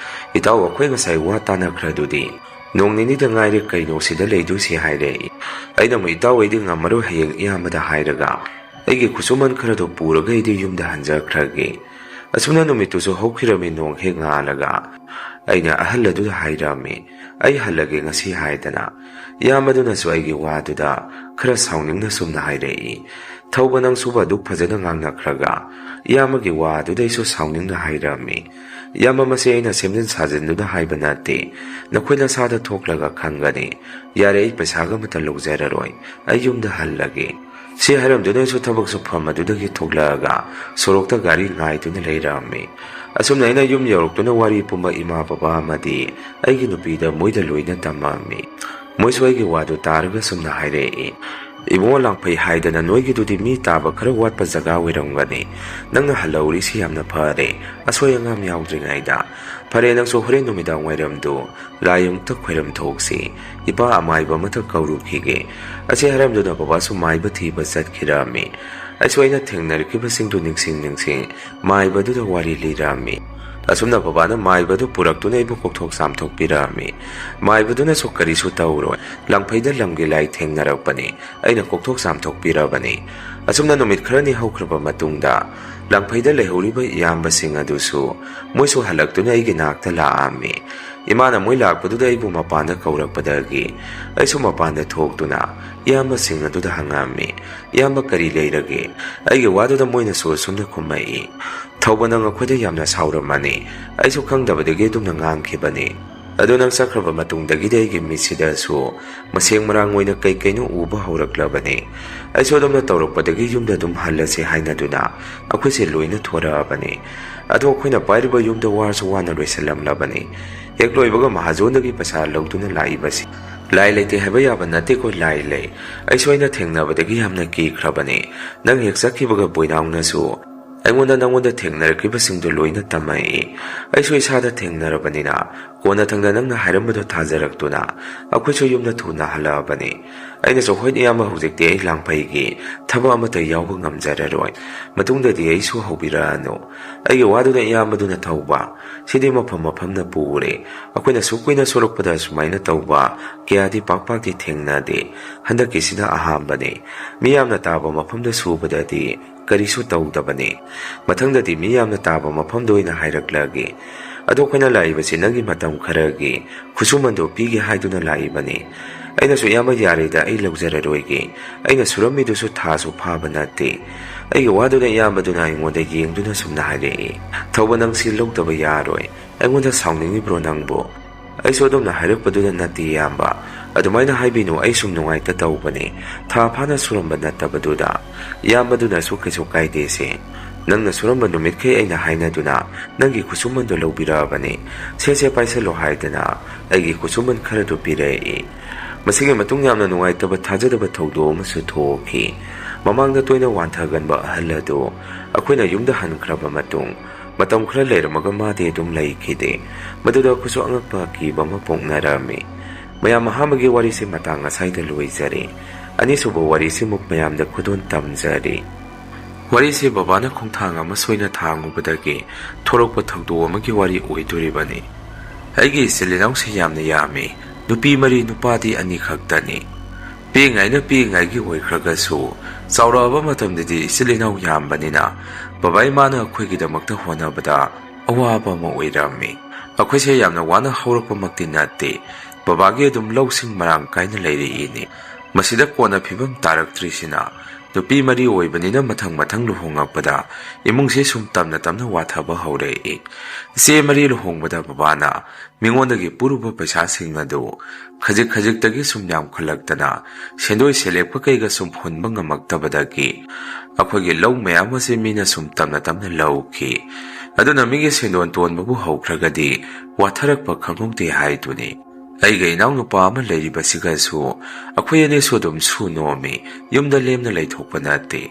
"ꯏꯇꯥꯎ, ꯑꯩꯈꯣꯏ ꯉꯁꯥꯏ ꯋꯥ ꯇꯥꯅꯈ꯭ꯔꯗꯨꯗꯤ, ꯅꯣꯡ ꯅꯤꯅꯤꯗ ꯉꯥꯏꯔꯦ ꯀꯩꯅꯣ ꯁꯤꯗ ꯂꯩꯗꯣꯏꯁꯦ" ꯍꯥꯏꯔꯛꯏ꯫ ꯑꯩꯅ ꯑꯃꯨꯛ, "ꯏꯇꯥꯎ, ꯑꯩꯗꯤ ꯉꯝꯃꯔꯣꯏ, ꯍꯌꯦꯡ ꯏꯌꯥꯝꯕꯗ ꯍꯥꯏꯔꯒ ꯑꯩꯒꯤ ꯈꯨꯠꯁꯨꯃꯟ ꯈꯔꯗꯣ ꯄꯨꯔꯒ ꯑꯩꯗꯤ ꯌꯨꯝꯗ ꯍꯟꯖꯈ꯭ꯔꯒꯦ"꯫ ꯑꯁꯨꯝꯅ ꯅꯨꯃꯤꯠꯇꯨꯁꯨ ꯍꯧꯈꯤꯔꯝꯃꯤ, ꯅꯣꯡ ꯍꯦꯛ ꯉꯥꯜꯂꯒ ꯑꯩꯅ ꯑꯍꯜ ꯑꯗꯨꯗ ꯍꯥꯏꯔꯝꯃꯤ, "ꯑꯩ ꯍꯜꯂꯒꯦ ꯉꯁꯤ" ꯍꯥꯏꯗꯅ꯫ ꯏꯌꯥꯝꯕꯗꯨꯅꯁꯨ ꯑꯩꯒꯤ ꯋꯥꯗꯨꯗ ꯈꯔ ꯁꯥꯎꯅꯤꯡꯅ ꯁꯨꯝꯅ ꯍꯥꯏꯔꯛꯏ, "ꯊꯧꯕ ꯅꯪꯁꯨꯕ ꯑꯗꯨꯛ ꯐꯖꯅ ꯉꯥꯡꯅꯈ꯭ꯔꯒ?" ꯏꯌꯥꯝꯕꯒꯤ ꯋꯥ ꯑꯗꯨꯗ ꯑꯩꯁꯨ ꯁꯥꯎꯅꯤꯡꯅ ꯍꯥꯏꯔꯝꯃꯤ, "ꯏꯌꯥꯝꯕ, ꯃꯁꯤ ꯑꯩꯅ ꯁꯦꯝꯖꯤꯟ ꯁꯥꯖꯤꯟꯗꯨꯅ ꯍꯥꯏꯕ ꯅꯠꯇꯦ, ꯅꯈꯣꯏ ꯅꯁꯥꯗ ꯊꯣꯛꯂꯒ ꯈꯪꯒꯅꯤ꯫ ꯌꯥꯔꯦ, ꯑꯩ ꯄꯩꯁꯥꯒ ꯑꯃꯠꯇ ꯂꯧꯖꯔꯔꯣꯏ, ꯑꯩ ꯌꯨꯝꯗ ꯍꯜꯂꯒꯦ"꯫ ꯁꯤ ꯍꯥꯏꯔꯝꯗꯨꯅ ꯑꯩꯁꯨ ꯊꯕꯛ ꯁꯨꯐꯝ ꯑꯗꯨꯗꯒꯤ ꯊꯣꯛꯂꯛꯑꯒ ꯁꯣꯔꯣꯛꯇ ꯒꯥꯔꯤ ꯉꯥꯏꯗꯨꯅ ꯂꯩꯔꯝꯃꯤ꯫ ꯑꯁꯨꯝꯅ ꯑꯩꯅ ꯌꯨꯝ ꯌꯧꯔꯛꯇꯨꯅ ꯋꯥꯔꯤ ꯄꯨꯝꯕ ꯏꯃꯥ ꯕꯕꯥ ꯑꯃꯗꯤ ꯑꯩꯒꯤ ꯅꯨꯄꯤꯗ ꯃꯣꯏꯗ ꯂꯣꯏꯅ ꯇꯝꯃꯝꯃꯤ꯫ ꯃꯣꯏꯁꯨ ꯑꯩꯒꯤ ꯋꯥꯗꯨ ꯇꯥꯔꯒ ꯁꯨꯝꯅ ꯍꯥꯏꯔꯛꯏ, "ꯏꯕꯨꯡꯉꯣ ꯂꯥꯡꯐꯩ, ꯍꯥꯏꯗꯅ ꯅꯣꯏꯒꯤꯗꯨꯗꯤ ꯃꯤ ꯇꯥꯕ ꯈꯔ ꯋꯥꯠꯄ ꯖꯒꯥ ꯑꯣꯏꯔꯝꯒꯅꯤ꯫ ꯅꯪꯅ ꯍꯜꯍꯧꯔꯤꯁꯤ ꯌꯥꯝꯅ ꯐꯔꯦ, ꯑꯁꯣꯏ ꯑꯉꯥꯝ ꯌꯥꯎꯗ꯭ꯔꯤꯉꯩꯗ꯫ ꯐꯔꯦ, ꯅꯪꯁꯨ ꯍꯣꯔꯦꯟ ꯅꯨꯃꯤꯗꯥꯡ ꯋꯥꯏꯔꯝꯗꯨ ꯂꯥꯏ ꯑꯃꯨꯛꯇ ꯈꯣꯏꯔꯝ ꯊꯣꯛꯁꯤ, ꯏꯄꯥ ꯑꯃꯥꯏꯕ ꯑꯃꯇ ꯀꯧꯔꯨꯈꯤꯒꯦ"꯫ ꯑꯁꯤ ꯍꯥꯏꯔꯝꯗꯨꯅ ꯕꯕꯥꯁꯨ ꯃꯥꯏꯕ ꯊꯤꯕ ꯆꯠꯈꯤꯔꯝꯃꯤ꯫ ꯑꯩꯁꯨ ꯑꯩꯅ ꯊꯦꯡꯅꯔꯛꯈꯤꯕꯁꯤꯡꯗꯨ ꯅꯤꯡꯁꯤꯡ ꯅꯤꯡꯁꯤꯡ ꯃꯥꯏꯕꯗꯨꯗ ꯋꯥꯔꯤ ꯂꯤꯔꯝꯃꯤ꯫ ꯑꯁꯨꯝꯅ ꯕꯕꯥꯅ ꯃꯥꯏꯕꯗꯨ ꯄꯨꯔꯛꯇꯨꯅ ꯑꯩꯕꯨ ꯀꯣꯛꯊꯣꯛ ꯆꯥꯝꯊꯣꯛꯄꯤꯔꯝꯃꯤ꯫ ꯃꯥꯏꯕꯗꯨꯅꯁꯨ ꯀꯔꯤꯁꯨ ꯇꯧꯔꯣꯏ, ꯂꯪꯐꯩꯗ ꯂꯝꯒꯤ ꯂꯥꯏ ꯊꯦꯡꯅꯔꯛꯄꯅꯤ, ꯑꯩꯅ ꯀꯣꯛꯊꯣꯛ ꯆꯥꯝꯊꯣꯛꯄꯤꯔꯕꯅꯤ꯫ ꯑꯁꯨꯝꯅ ꯅꯨꯃꯤꯠ ꯈꯔꯅꯤ ꯍꯧꯈ꯭ꯔꯕ ꯃꯇꯨꯡꯗ ꯂꯪꯐꯩꯗ ꯂꯩꯍꯧꯔꯤꯕ ꯏꯌꯥꯝꯕꯁꯤꯡ ꯑꯗꯨꯁꯨ ꯃꯣꯏꯁꯨ ꯍꯜꯂꯛꯇꯨꯅ ꯑꯩꯒꯤ ꯅꯥꯛꯇ ꯂꯥꯛꯑꯝꯃꯤ꯫ ꯏꯃꯥꯅ ꯃꯣꯏ ꯂꯥꯛꯄꯗꯨꯗ ꯑꯩꯕꯨ ꯃꯄꯥꯟꯗ ꯀꯧꯔꯛꯄꯗꯒꯤ ꯑꯩꯁꯨ ꯃꯄꯥꯟꯗ ꯊꯣꯛꯇꯨꯅ ꯏꯌꯥꯝꯕꯁꯤꯡ ꯑꯗꯨꯗ ꯍꯪꯉꯝꯃꯤ, "ꯏꯌꯥꯝꯕ, ꯀꯔꯤ ꯂꯩꯔꯒꯦ?" ꯑꯩꯒꯤ ꯋꯥꯗꯨꯗ ꯃꯣꯏꯅꯁꯨ ꯑꯁꯨꯝꯅ ꯈꯨꯝꯃꯛꯏ, "ꯊꯧꯕ, ꯅꯪ ꯑꯩꯈꯣꯏꯗ ꯌꯥꯝꯅ ꯁꯥꯎꯔꯝꯃꯅꯤ꯫ ꯑꯩꯁꯨ ꯈꯪꯗꯕꯗꯒꯤ ꯑꯗꯨꯝꯅ ꯉꯥꯡꯈꯤꯕꯅꯤ꯫ ꯑꯗꯨ ꯅꯪ ꯆꯠꯈ꯭ꯔꯕ ꯃꯇꯨꯡꯗꯒꯤꯗꯤ ꯑꯩꯒꯤ ꯃꯤꯠꯁꯤꯗꯁꯨ ꯃꯁꯦꯡ ꯃꯔꯥꯡ ꯑꯣꯏꯅ ꯀꯩ ꯀꯩꯅꯣ ꯎꯕ ꯍꯧꯔꯛꯂꯕꯅꯤ꯫ ꯑꯩꯁꯨ ꯑꯗꯨꯝꯅ ꯇꯧꯔꯛꯄꯗꯒꯤ ꯌꯨꯝꯗ ꯑꯗꯨꯝ ꯍꯜꯂꯁꯤ ꯍꯥꯏꯅꯗꯨꯅ ꯑꯩꯈꯣꯏꯁꯦ ꯂꯣꯏꯅ ꯊꯣꯔꯛꯑꯕꯅꯤ꯫ ꯑꯗꯣ ꯑꯩꯈꯣꯏꯅ ꯄꯥꯏꯔꯤꯕ ꯌꯨꯝꯗ ꯋꯥꯔꯁꯨ ꯋꯥꯅ ꯂꯣꯏꯁꯤꯜꯂꯝꯂꯕꯅꯤ꯫ ꯍꯦꯛ ꯂꯣꯏꯕꯒ ꯃꯍꯥꯖꯣꯟꯗꯒꯤ ꯄꯩꯁꯥ ꯂꯧꯗꯨꯅ ꯂꯥꯛꯏꯕꯁꯤ꯫ ꯂꯥꯏ ꯂꯩꯇꯦ ꯍꯥꯏꯕ ꯌꯥꯕ ꯅꯠꯇꯦꯀꯣ, ꯂꯥꯏ ꯂꯩ꯫ ꯑꯩꯁꯨ ꯑꯩꯅ ꯊꯦꯡꯅꯕꯗꯒꯤ ꯌꯥꯝꯅ ꯀꯤꯈ꯭ꯔꯕꯅꯤ꯫ ꯅꯪ ꯍꯦꯛ ꯆꯠꯈꯤꯕꯒ ꯕꯣꯏꯅꯥꯎꯅꯁꯨ ꯑꯩꯉꯣꯟꯗ ꯅꯪꯉꯣꯟꯗ ꯊꯦꯡꯅꯔꯛꯈꯤꯕꯁꯤꯡꯗꯨ ꯂꯣꯏꯅ ꯇꯝꯃꯛꯏ꯫ ꯑꯩꯁꯨ ꯏꯁꯥꯗ ꯊꯦꯡꯅꯔꯕꯅꯤꯅ ꯀꯣꯟꯅꯊꯪꯗ ꯅꯪꯅ ꯍꯥꯏꯔꯝꯕꯗꯣ ꯊꯥꯖꯔꯛꯇꯨꯅ ꯑꯩꯈꯣꯏꯁꯨ ꯌꯨꯝꯗ ꯊꯨꯅ ꯍꯜꯂꯛꯑꯕꯅꯤ꯫ ꯑꯩꯅꯁꯨ, "ꯍꯣꯏ ꯏꯌꯥꯝꯕ, ꯍꯧꯖꯤꯛꯇꯤ ꯑꯩ ꯂꯥꯡꯐꯩꯒꯤ ꯊꯕꯛ ꯑꯃꯠꯇ ꯌꯥꯎꯕ ꯉꯝꯖꯔꯔꯣꯏ꯫ ꯃꯇꯨꯡꯗꯗꯤ ꯑꯩꯁꯨ ꯍꯧꯕꯤꯔꯛꯑꯅꯨ꯫" ꯑꯩꯒꯤ ꯋꯥꯗꯨꯗ ꯏꯌꯥꯝꯕꯗꯨꯅ, "ꯊꯧꯕ, ꯁꯤꯗꯤ ꯃꯐꯝ ꯃꯐꯝꯅ ꯄꯨꯔꯦ꯫ ꯑꯩꯈꯣꯏꯅ ꯁꯨꯛ ꯀꯨꯏꯅ ꯁꯨꯔꯛꯄꯗ ꯁꯨꯃꯥꯏꯅ ꯇꯧꯕ ꯀꯌꯥꯗꯤ ꯄꯥꯛ ꯄꯥꯛꯇꯤ ꯊꯦꯡꯅꯗꯦ꯫ ꯍꯟꯗꯛꯀꯤꯁꯤꯅ ꯑꯍꯥꯟꯕꯅꯤ꯫ ꯃꯤ ꯌꯥꯝꯅ ꯇꯥꯕ ꯃꯐꯝꯗ ꯁꯨꯕꯗꯗꯤ ꯀꯔꯤꯁꯨ ꯇꯧꯗꯕꯅꯤ꯫ ꯃꯊꯪꯗꯗꯤ ꯃꯤ ꯌꯥꯝꯅ ꯇꯥꯕ ꯃꯐꯝꯗ ꯑꯣꯏꯅ ꯍꯥꯏꯔꯛꯂꯒꯦ꯫ ꯑꯗꯣ ꯑꯩꯈꯣꯏꯅ ꯂꯥꯛꯏꯕꯁꯤ ꯅꯪꯒꯤ ꯃꯇꯝ ꯈꯔꯒꯤ ꯈꯨꯠꯁꯨꯃꯟꯗꯣ ꯄꯤꯒꯦ ꯍꯥꯏꯗꯨꯅ ꯂꯥꯛꯏꯕꯅꯤ꯫" ꯑꯩꯅꯁꯨ, "ꯏꯌꯥꯝꯕ, ꯌꯥꯔꯦꯗ, ꯑꯩ ꯂꯧꯖꯔꯔꯣꯏꯒꯦ꯫ ꯑꯩꯅ ꯁꯨꯔꯝꯃꯤꯗꯨꯁꯨ ꯊꯥꯁꯨ ꯐꯥꯕ ꯅꯠꯇꯦ꯫" ꯑꯩꯒꯤ ꯋꯥꯗꯨꯗ ꯏꯌꯥꯝꯕꯗꯨꯅ ꯑꯩꯉꯣꯟꯗ ꯌꯦꯡꯗꯨꯅ ꯁꯨꯝꯅ ꯍꯥꯏꯔꯛꯏ, "ꯊꯧꯕ, ꯅꯪ ꯁꯤ ꯂꯧꯗꯕ ꯌꯥꯔꯣꯏ꯫ ꯑꯩꯉꯣꯟꯗ ꯁꯥꯎꯅꯤꯡꯉꯤꯕ꯭ꯔꯣ ꯅꯪꯕꯨ?" ꯑꯩꯁꯨ ꯑꯗꯨꯝꯅ ꯍꯥꯏꯔꯛꯄꯗꯨꯗ, "ꯅꯠꯇꯦ ꯏꯌꯥꯝꯕ, ꯑꯗꯨꯃꯥꯏꯅ ꯍꯥꯏꯕꯤꯅꯨ, ꯑꯩ ꯁꯨꯝ ꯅꯨꯡꯉꯥꯏꯇ ꯇꯧꯕꯅꯤ꯫ ꯊꯥ ꯐꯥꯅ ꯁꯨꯔꯝꯕ ꯅꯠꯇꯕꯗꯨꯗ꯫" ꯏꯌꯥꯝꯕꯗꯨꯅꯁꯨ, "ꯀꯩꯁꯨ ꯀꯥꯏꯗꯦꯁꯦ, ꯅꯪꯅ ꯁꯨꯔꯝꯕ ꯅꯨꯃꯤꯠꯈꯩ ꯑꯩꯅ ꯍꯥꯏꯅꯗꯨꯅ ꯅꯪꯒꯤ ꯈꯨꯠꯁꯨꯃꯟꯗꯨ ꯂꯧꯕꯤꯔꯛꯑꯕꯅꯤ꯫ ꯁꯦ, ꯁꯦ, ꯄꯥꯏꯁꯜꯂꯣ" ꯍꯥꯏꯗꯅ ꯑꯩꯒꯤ ꯈꯨꯠꯁꯨꯃꯟ ꯈꯔꯗꯨ ꯄꯤꯔꯛꯏ꯫ ꯃꯁꯤꯒꯤ ꯃꯇꯨꯡ ꯌꯥꯝꯅ ꯅꯨꯡꯉꯥꯏꯇꯕ, ꯊꯥꯖꯗꯕ ꯊꯧꯗꯣꯛ ꯑꯃꯁꯨ ꯊꯣꯛꯈꯤ꯫ ꯃꯃꯥꯡꯗ ꯇꯣꯏꯅ ꯋꯥꯟꯊꯒꯟꯕ ꯑꯍꯜ ꯑꯗꯨ ꯑꯩꯈꯣꯏꯅ ꯌꯨꯝꯗ ꯍꯟꯈ꯭ꯔꯕ ꯃꯇꯨꯡ ꯃꯇꯝ ꯈꯔ ꯂꯩꯔꯝꯃꯒ ꯃꯥꯗꯤ ꯑꯗꯨꯝ ꯂꯩꯈꯤꯗꯦ꯫ ꯃꯗꯨꯗ ꯑꯩꯈꯣꯏꯁꯨ ꯑꯉꯛꯄ ꯑꯀꯤꯕ ꯑꯃ ꯄꯣꯛꯅꯔꯝꯃꯤ꯫ ꯃꯌꯥꯝ, ꯑꯍꯥꯟꯕꯒꯤ ꯋꯥꯔꯤꯁꯤ ꯃꯇꯥꯡ ꯑꯁꯥꯏꯗ ꯂꯣꯏꯖꯔꯦ꯫ ꯑꯅꯤꯁꯨꯕ ꯋꯥꯔꯤꯁꯤꯃꯨꯛ ꯃꯌꯥꯝꯗ ꯈꯨꯗꯣꯜ ꯇꯝꯖꯔꯤ꯫ ꯋꯥꯔꯤꯁꯦ ꯕꯕꯥꯅ ꯈꯣꯡꯊꯥꯡ ꯑꯃ ꯁꯣꯏꯅ ꯊꯥꯡꯉꯨꯕꯗꯒꯤ ꯊꯣꯔꯛꯄ ꯊꯧꯗꯣꯛ ꯑꯃꯒꯤ ꯋꯥꯔꯤ ꯑꯣꯏꯗꯣꯔꯤꯕꯅꯤ꯫ ꯑꯩꯒꯤ ꯏꯆꯤꯜ ꯏꯅꯥꯎꯁꯦ ꯌꯥꯝꯅ ꯌꯥꯝꯃꯤ꯫ ꯅꯨꯄꯤ ꯃꯔꯤ, ꯅꯨꯄꯥꯗꯤ ꯑꯅꯤ ꯈꯛꯇꯅꯤ꯫ ꯄꯤꯛꯏꯉꯩꯅ ꯄꯤꯛꯏꯉꯩꯒꯤ ꯑꯣꯏꯈ꯭ꯔꯒꯁꯨ, ꯆꯥꯎꯔꯛꯑꯕ ꯃꯇꯝꯗꯗꯤ ꯏꯆꯤꯜ ꯏꯅꯥꯎ ꯌꯥꯝꯕꯅꯤꯅ ꯕꯕꯥ ꯏꯃꯥꯅ ꯑꯩꯈꯣꯏꯒꯤꯗꯃꯛꯇ ꯍꯣꯠꯅꯕꯗ ꯑꯋꯥꯕ ꯑꯃ ꯑꯣꯏꯔꯝꯃꯤ꯫ ꯑꯩꯈꯣꯏꯁꯦ ꯌꯥꯝꯅ ꯋꯥꯅ ꯍꯧꯔꯛꯄꯃꯛꯇꯤ ꯅꯠꯇꯦ꯫ ꯕꯕꯥꯒꯤ ꯑꯗꯨꯝ ꯂꯧꯁꯤꯡ ꯃꯔꯥꯡ ꯀꯥꯏꯅ ꯂꯩꯔꯛꯏꯅꯤ꯫ ꯃꯁꯤꯗ ꯀꯣꯟꯅ ꯐꯤꯕꯝ ꯇꯥꯔꯛꯇ꯭ꯔꯤꯁꯤꯅ ꯅꯨꯄꯤ ꯃꯔꯤ ꯑꯣꯏꯕꯅꯤꯅ ꯃꯊꯪ ꯃꯊꯪ ꯂꯨꯍꯣꯡꯉꯛꯄꯗ ꯏꯃꯨꯡꯁꯦ ꯁꯨꯝ ꯇꯞꯅ ꯇꯞꯅ ꯋꯥꯊꯕ ꯍꯧꯔꯛꯏ꯫ ꯏꯆꯦ ꯃꯔꯤ ꯂꯨꯍꯣꯡꯕꯗ ꯕꯕꯥꯅ ꯃꯤꯉꯣꯟꯗꯒꯤ ꯄꯨꯔꯨꯕ ꯄꯩꯁꯥꯁꯤꯡ ꯑꯗꯨ ꯈꯖꯤꯛ ꯈꯖꯤꯛꯇꯒꯤ ꯁꯨꯝ ꯌꯥꯝꯈꯠꯂꯛꯇꯅ ꯁꯦꯟꯗꯣꯏ ꯁꯦꯂꯦꯞꯀ ꯀꯩꯒ ꯁꯨꯝ ꯍꯨꯟꯕ ꯉꯝꯃꯛꯇꯕꯗꯒꯤ ꯑꯩꯈꯣꯏꯒꯤ ꯂꯧ ꯃꯌꯥꯝ ꯑꯁꯤ ꯃꯤꯅ ꯁꯨꯝ ꯇꯞꯅ ꯇꯞꯅ ꯂꯧꯈꯤ꯫ ꯑꯗꯨꯅ ꯃꯤꯒꯤ ꯁꯦꯟꯗꯣꯟ ꯇꯣꯟꯕꯕꯨ ꯍꯧꯈ꯭ꯔꯒꯗꯤ ꯋꯥꯊꯔꯛꯄ ꯈꯪꯍꯧꯗꯦ ꯍꯥꯏꯗꯨꯅꯤ꯫ ꯑꯩꯒ ꯏꯅꯥꯎꯅꯨꯄꯥ ꯑꯃ ꯂꯩꯔꯤꯕꯁꯤꯒꯁꯨ ꯑꯩꯈꯣꯏ ꯑꯅꯤꯁꯨ ꯑꯗꯨꯝ ꯁꯨ ꯅꯣꯝꯃꯤ, ꯌꯨꯝꯗ ꯂꯦꯝꯅ ꯂꯩꯊꯣꯛꯄ ꯅꯠꯇꯦ꯫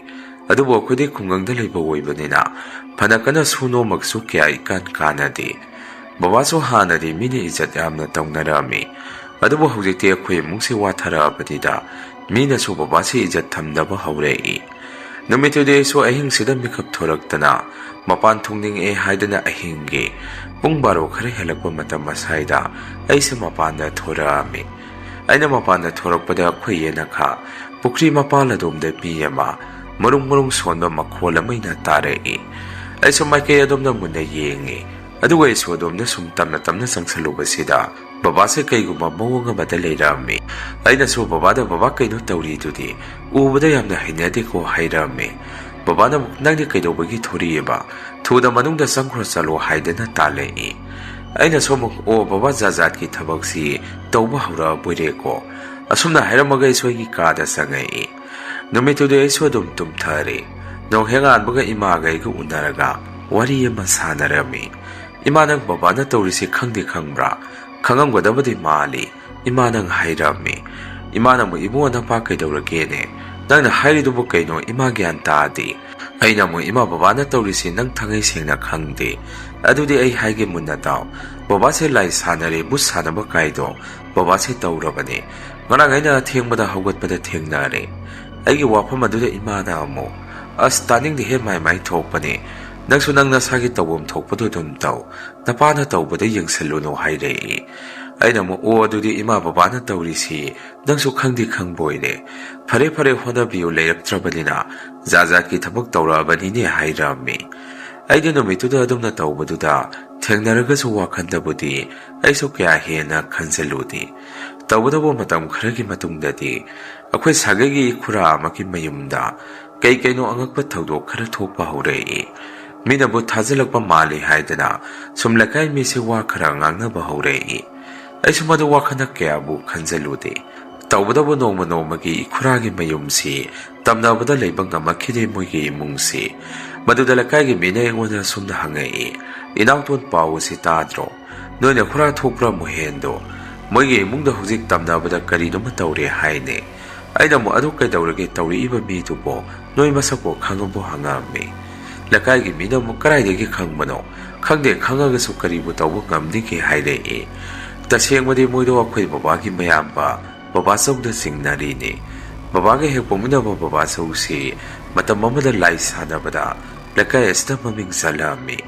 ꯑꯗꯨꯕꯨ ꯑꯩꯈꯣꯏꯗꯤ ꯈꯨꯡꯒꯪꯗ ꯂꯩꯕ ꯑꯣꯏꯕꯅꯤꯅ ꯐꯅ ꯀꯟꯅ ꯁꯨ ꯅꯣꯝꯃꯒꯁꯨ ꯀꯌꯥ ꯏꯀꯥꯟ ꯀꯥꯟꯅꯗꯦ꯫ ꯕꯕꯥꯁꯨ ꯍꯥꯟꯅꯗꯤ ꯃꯤꯅ ꯏꯖꯠ ꯌꯥꯝꯅ ꯇꯧꯅꯔꯝꯃꯤ, ꯑꯗꯨꯕꯨ ꯍꯧꯖꯤꯛꯇꯤ ꯑꯩꯈꯣꯏ ꯏꯃꯨꯡꯁꯤ ꯋꯥꯊꯔꯛꯑꯕꯅꯤꯗ ꯃꯤꯅꯁꯨ ꯕꯕꯥꯁꯤ ꯏꯖꯠ ꯊꯝꯗꯕ ꯍꯧꯔꯛꯏ꯫ ꯅꯨꯃꯤꯠꯇꯨꯗꯤ ꯑꯩꯁꯨ ꯑꯍꯤꯡꯁꯤꯗ ꯃꯤꯀꯞ ꯊꯣꯔꯛꯇꯅ ꯃꯄꯥꯟ ꯊꯣꯛꯅꯤꯡꯉꯛꯑꯦ ꯍꯥꯏꯗꯅ ꯑꯍꯤꯡꯒꯤ ꯄꯨꯡ ꯕꯥꯔꯣ ꯈꯔ ꯍꯦꯜꯂꯛꯄ ꯃꯇꯝ ꯑꯁ꯭ꯋꯥꯏꯗ ꯑꯩꯁꯦ ꯃꯄꯥꯟꯗ ꯊꯣꯔꯛꯑꯝꯃꯤ꯫ ꯑꯩꯅ ꯃꯄꯥꯟꯗ ꯊꯣꯔꯛꯄꯗ ꯑꯩꯈꯣꯏ ꯌꯦꯅꯈꯥ ꯄꯨꯈ꯭ꯔꯤ ꯃꯄꯥꯜ ꯑꯗꯣꯝꯗ ꯃꯤ ꯑꯃ ꯃꯔꯨꯡ ꯃꯔꯨꯡ ꯁꯣꯟꯕ ꯃꯈꯣꯜ ꯑꯃ ꯑꯩꯅ ꯇꯥꯔꯛꯏ꯫ ꯑꯩꯁꯨ ꯃꯥꯏꯀꯩ ꯑꯗꯣꯝꯗ ꯃꯨꯟꯅ ꯌꯦꯡꯉꯤ꯫ ꯑꯗꯨꯒ ꯑꯩꯁꯨ ꯑꯗꯣꯝꯗ ꯁꯨꯝ ꯇꯞꯅ ꯇꯞꯅ ꯆꯪꯁꯜꯂꯨꯕꯁꯤꯗ ꯕꯕꯥꯁꯦ ꯀꯩꯒꯨꯝꯕ ꯃꯑꯣꯡ ꯑꯃꯗ ꯂꯩꯔꯝꯃꯤ꯫ ꯑꯩꯅꯁꯨ ꯕꯕꯥꯗ, "ꯕꯕꯥ, ꯀꯩꯅꯣ ꯇꯧꯔꯤꯗꯨꯗꯤ? ꯎꯕꯗ ꯌꯥꯝꯅ ꯍꯩꯅꯗꯦꯀꯣ," ꯍꯥꯏꯔꯝꯃꯤ꯫ ꯕꯕꯥꯅ ꯑꯃꯨꯛ, "ꯅꯪꯗꯤ ꯀꯩꯗꯧꯕꯒꯤ ꯊꯣꯔꯛꯏꯕ? ꯊꯨꯅ ꯃꯅꯨꯡꯗ ꯆꯪꯈ꯭ꯔꯣ ꯆꯠꯂꯣ," ꯍꯥꯏꯗꯅ ꯇꯥꯜꯂꯛꯏ꯫ ꯑꯩꯅꯁꯨ ꯑꯃꯨꯛ, "ꯑꯣ ꯕꯕꯥ, ꯖꯥꯠ ꯖꯥꯠꯀꯤ ꯊꯕꯛꯁꯤ ꯇꯧꯕ ꯍꯧꯔꯛꯑꯕꯣꯏꯔꯦꯀꯣ?" ꯑꯁꯨꯝꯅ ꯍꯥꯏꯔꯝꯃꯒ ꯑꯩꯁꯨ ꯑꯩꯒꯤ ꯀꯥꯗ ꯆꯪꯉꯛꯏ꯫ ꯅꯨꯃꯤꯠꯇꯨꯗꯤ ꯑꯩꯁꯨ ꯑꯗꯨꯝ ꯇꯨꯝꯊꯔꯦ꯫ ꯅꯣꯡꯍꯦꯛ ꯉꯥꯟꯕꯒ ꯏꯃꯥꯒ ꯑꯩꯒ ꯎꯅꯔꯒ ꯋꯥꯔꯤ ꯑꯃ ꯁꯥꯟꯅꯔꯝꯃꯤ꯫ "ꯏꯃꯥ, ꯅꯪ ꯕꯕꯥꯅ ꯇꯧꯔꯤꯁꯤ ꯈꯪꯗꯤ ꯈꯪꯕ꯭ꯔꯥ? ꯈꯪꯉꯝꯒꯗꯕꯗꯤ ꯃꯥꯜꯂꯤ," ꯏꯃꯥꯅ ꯍꯥꯏꯔꯝꯃꯤ꯫ ꯏꯃꯥꯅ ꯑꯃꯨꯛ, "ꯏꯕꯨꯡꯉꯣ, ꯅꯄꯥ ꯀꯩꯗꯧꯔꯒꯦꯅꯦ? ꯅꯪꯅ ꯍꯥꯏꯔꯤꯗꯨꯕꯨ ꯀꯩꯅꯣ? ꯏꯃꯥ ꯒ꯭ꯌꯥꯟ ꯇꯥꯗꯦ꯫" ꯑꯩꯅ ꯑꯃꯨꯛ, "ꯏꯃꯥ, ꯕꯕꯥꯅ ꯇꯧꯔꯤꯁꯤ ꯅꯪ ꯊꯥꯡꯉꯩ ꯁꯦꯡꯅ ꯈꯪꯗꯦ꯫ ꯑꯗꯨꯗꯤ ꯑꯩ ꯍꯥꯏꯒꯦ ꯃꯨꯟꯅ ꯇꯥꯎ꯫ ꯕꯕꯥꯁꯦ ꯂꯥꯏ ꯁꯥꯟꯅꯔꯦ, ꯕꯨꯠ ꯁꯥꯟꯅꯕ ꯀꯥꯏꯗꯣ ꯕꯕꯥꯁꯦ ꯇꯧꯔꯕꯅꯦ꯫ ꯉꯔꯥꯡ ꯑꯩꯅ ꯑꯊꯦꯡꯕꯗ ꯍꯧꯒꯠꯄꯗ ꯊꯦꯡꯅꯔꯦ꯫" ꯑꯩꯒꯤ ꯋꯥꯐꯝ ꯑꯗꯨꯗ ꯏꯃꯥꯅ ꯑꯃꯨꯛ, "ꯑꯁ, ꯇꯥꯅꯤꯡꯗꯦꯍꯦ, ꯃꯥꯏ ꯃꯥꯏ ꯊꯣꯛꯄꯅꯦ꯫ ꯅꯪꯁꯨ ꯅꯪ ꯅꯁꯥꯒꯤ ꯇꯧꯐꯝ ꯊꯣꯛꯄꯗꯣ ꯑꯗꯨꯝ ꯇꯧ꯫ ꯅꯄꯥꯅ ꯇꯧꯕꯗ ꯌꯦꯡꯁꯜꯂꯨꯅꯨ" ꯍꯥꯏꯔꯛꯏ꯫ ꯑꯩꯅ ꯑꯃꯨꯛ, "ꯑꯣ, ꯑꯗꯨꯗꯤ ꯏꯃꯥ ꯕꯕꯥꯅ ꯇꯧꯔꯤꯁꯤ ꯅꯪꯁꯨ ꯈꯪꯗꯤ ꯈꯪꯕꯣꯏꯅꯦ꯫ ꯐꯔꯦ ꯐꯔꯦ, ꯍꯣꯠꯅꯕꯤꯌꯨ, ꯂꯩꯔꯛꯇ꯭ꯔꯕꯅꯤꯅ ꯖꯥꯠ ꯖꯥꯠꯀꯤ ꯊꯕꯛ ꯇꯧꯔꯛꯑꯕꯅꯤꯅꯦ" ꯍꯥꯏꯔꯝꯃꯤ꯫ ꯑꯩꯗꯤ ꯅꯨꯃꯤꯠꯇꯨꯗ ꯑꯗꯨꯝꯅ ꯇꯧꯕꯗꯨꯗ ꯊꯦꯡꯅꯔꯒꯁꯨ ꯋꯥꯈꯜꯗꯕꯨꯗꯤ ꯑꯩꯁꯨ ꯀꯌꯥ ꯍꯦꯟꯅ ꯈꯟꯖꯜꯂꯨꯗꯦ꯫ ꯇꯧꯕꯇꯕꯨ ꯃꯇꯝ ꯈꯔꯒꯤ ꯃꯇꯨꯡꯗꯗꯤ ꯑꯩꯈꯣꯏ ꯁꯥꯒꯩꯒꯤ ꯏꯈꯨꯔꯥ ꯑꯃꯒꯤ ꯃꯌꯨꯝꯗ ꯀꯩ ꯀꯩꯅꯣ ꯑꯉꯛꯄ ꯊꯧꯗꯣꯛ ꯈꯔ ꯊꯣꯛꯄ ꯍꯧꯔꯛꯏ꯫ ꯃꯤꯅꯕꯨ ꯊꯥꯖꯜꯂꯛꯄ ꯃꯥꯜꯂꯤ ꯍꯥꯏꯗꯅ ꯁꯨꯝ ꯂꯩꯀꯥꯏ ꯃꯤꯁꯦ ꯋꯥ ꯈꯔ ꯉꯥꯡꯅꯕ ꯍꯧꯔꯛꯏ꯫ ꯑꯩꯁꯨ ꯃꯗꯨ ꯋꯥꯈꯜꯅ ꯀꯌꯥꯕꯨ ꯈꯟꯖꯜꯂꯨꯗꯦ꯫ ꯇꯧꯕꯇꯕꯨ ꯅꯣꯡꯃ ꯅꯣꯡꯃꯒꯤ ꯏꯈꯨꯔꯥꯒꯤ ꯃꯌꯨꯝꯁꯤ ꯇꯝꯅꯕꯗ ꯂꯩꯕ ꯉꯝꯃꯛꯈꯤꯗꯦ ꯃꯣꯏꯒꯤ ꯏꯃꯨꯡꯁꯤ꯫ ꯃꯗꯨꯗ ꯂꯩꯀꯥꯏꯒꯤ ꯃꯤꯅ ꯑꯩꯉꯣꯟꯗ ꯑꯁꯨꯝꯅ ꯍꯪꯉꯛꯏ, "ꯏꯅꯥꯎꯇꯣꯟ, ꯄꯥꯎ ꯑꯁꯤ ꯇꯥꯗ꯭ꯔꯣ? ꯅꯣꯏ ꯅꯈꯨꯔꯥ ꯊꯣꯛꯄ꯭ꯔꯥ ꯃꯨꯍꯦꯟꯗꯣ? ꯃꯣꯏꯒꯤ ꯏꯃꯨꯡꯗ ꯍꯧꯖꯤꯛ ꯇꯝꯅꯕꯗ ꯀꯔꯤꯅꯣꯃ ꯇꯧꯔꯦ ꯍꯥꯏꯅꯦ?" ꯑꯩꯅ ꯑꯃꯨꯛ, "ꯑꯗꯨ ꯀꯩꯗꯧꯔꯒꯦ? ꯇꯧꯔꯛꯏꯕ ꯃꯤꯗꯨꯕꯣ ꯅꯣꯏ ꯃꯁꯛꯄꯨ ꯈꯪꯉꯕꯣ?" ꯍꯪꯉꯛꯑꯝꯃꯤ꯫ ꯂꯩꯀꯥꯏꯒꯤ ꯃꯤꯅ ꯑꯃꯨꯛ, "ꯀꯗꯥꯏꯗꯒꯤ ꯈꯪꯕꯅꯣ? ꯈꯪꯗꯦ, ꯈꯪꯉꯒꯁꯨ ꯀꯔꯤꯕꯨ ꯇꯧꯕ ꯉꯝꯅꯤꯒꯦ?" ꯍꯥꯏꯔꯛꯏ꯫ ꯇꯁꯦꯡꯕꯗꯤ ꯃꯣꯏꯗꯣ ꯑꯩꯈꯣꯏ ꯕꯕꯥꯒꯤ ꯃꯌꯥꯝꯕ ꯕꯕꯥꯆꯧꯗ ꯆꯤꯡꯅꯔꯤꯅꯤ꯫ ꯕꯕꯥꯒ ꯍꯦꯛ ꯄꯣꯛꯃꯤꯟꯅꯕ ꯕꯕꯥꯆꯧꯁꯤ ꯃꯇꯝ ꯑꯃꯗ ꯂꯥꯏ ꯁꯥꯟꯅꯕꯗ ꯂꯩꯀꯥꯏ ꯑꯁꯤꯗ ꯃꯃꯤꯡ ꯆꯠꯂꯝꯃꯤ꯫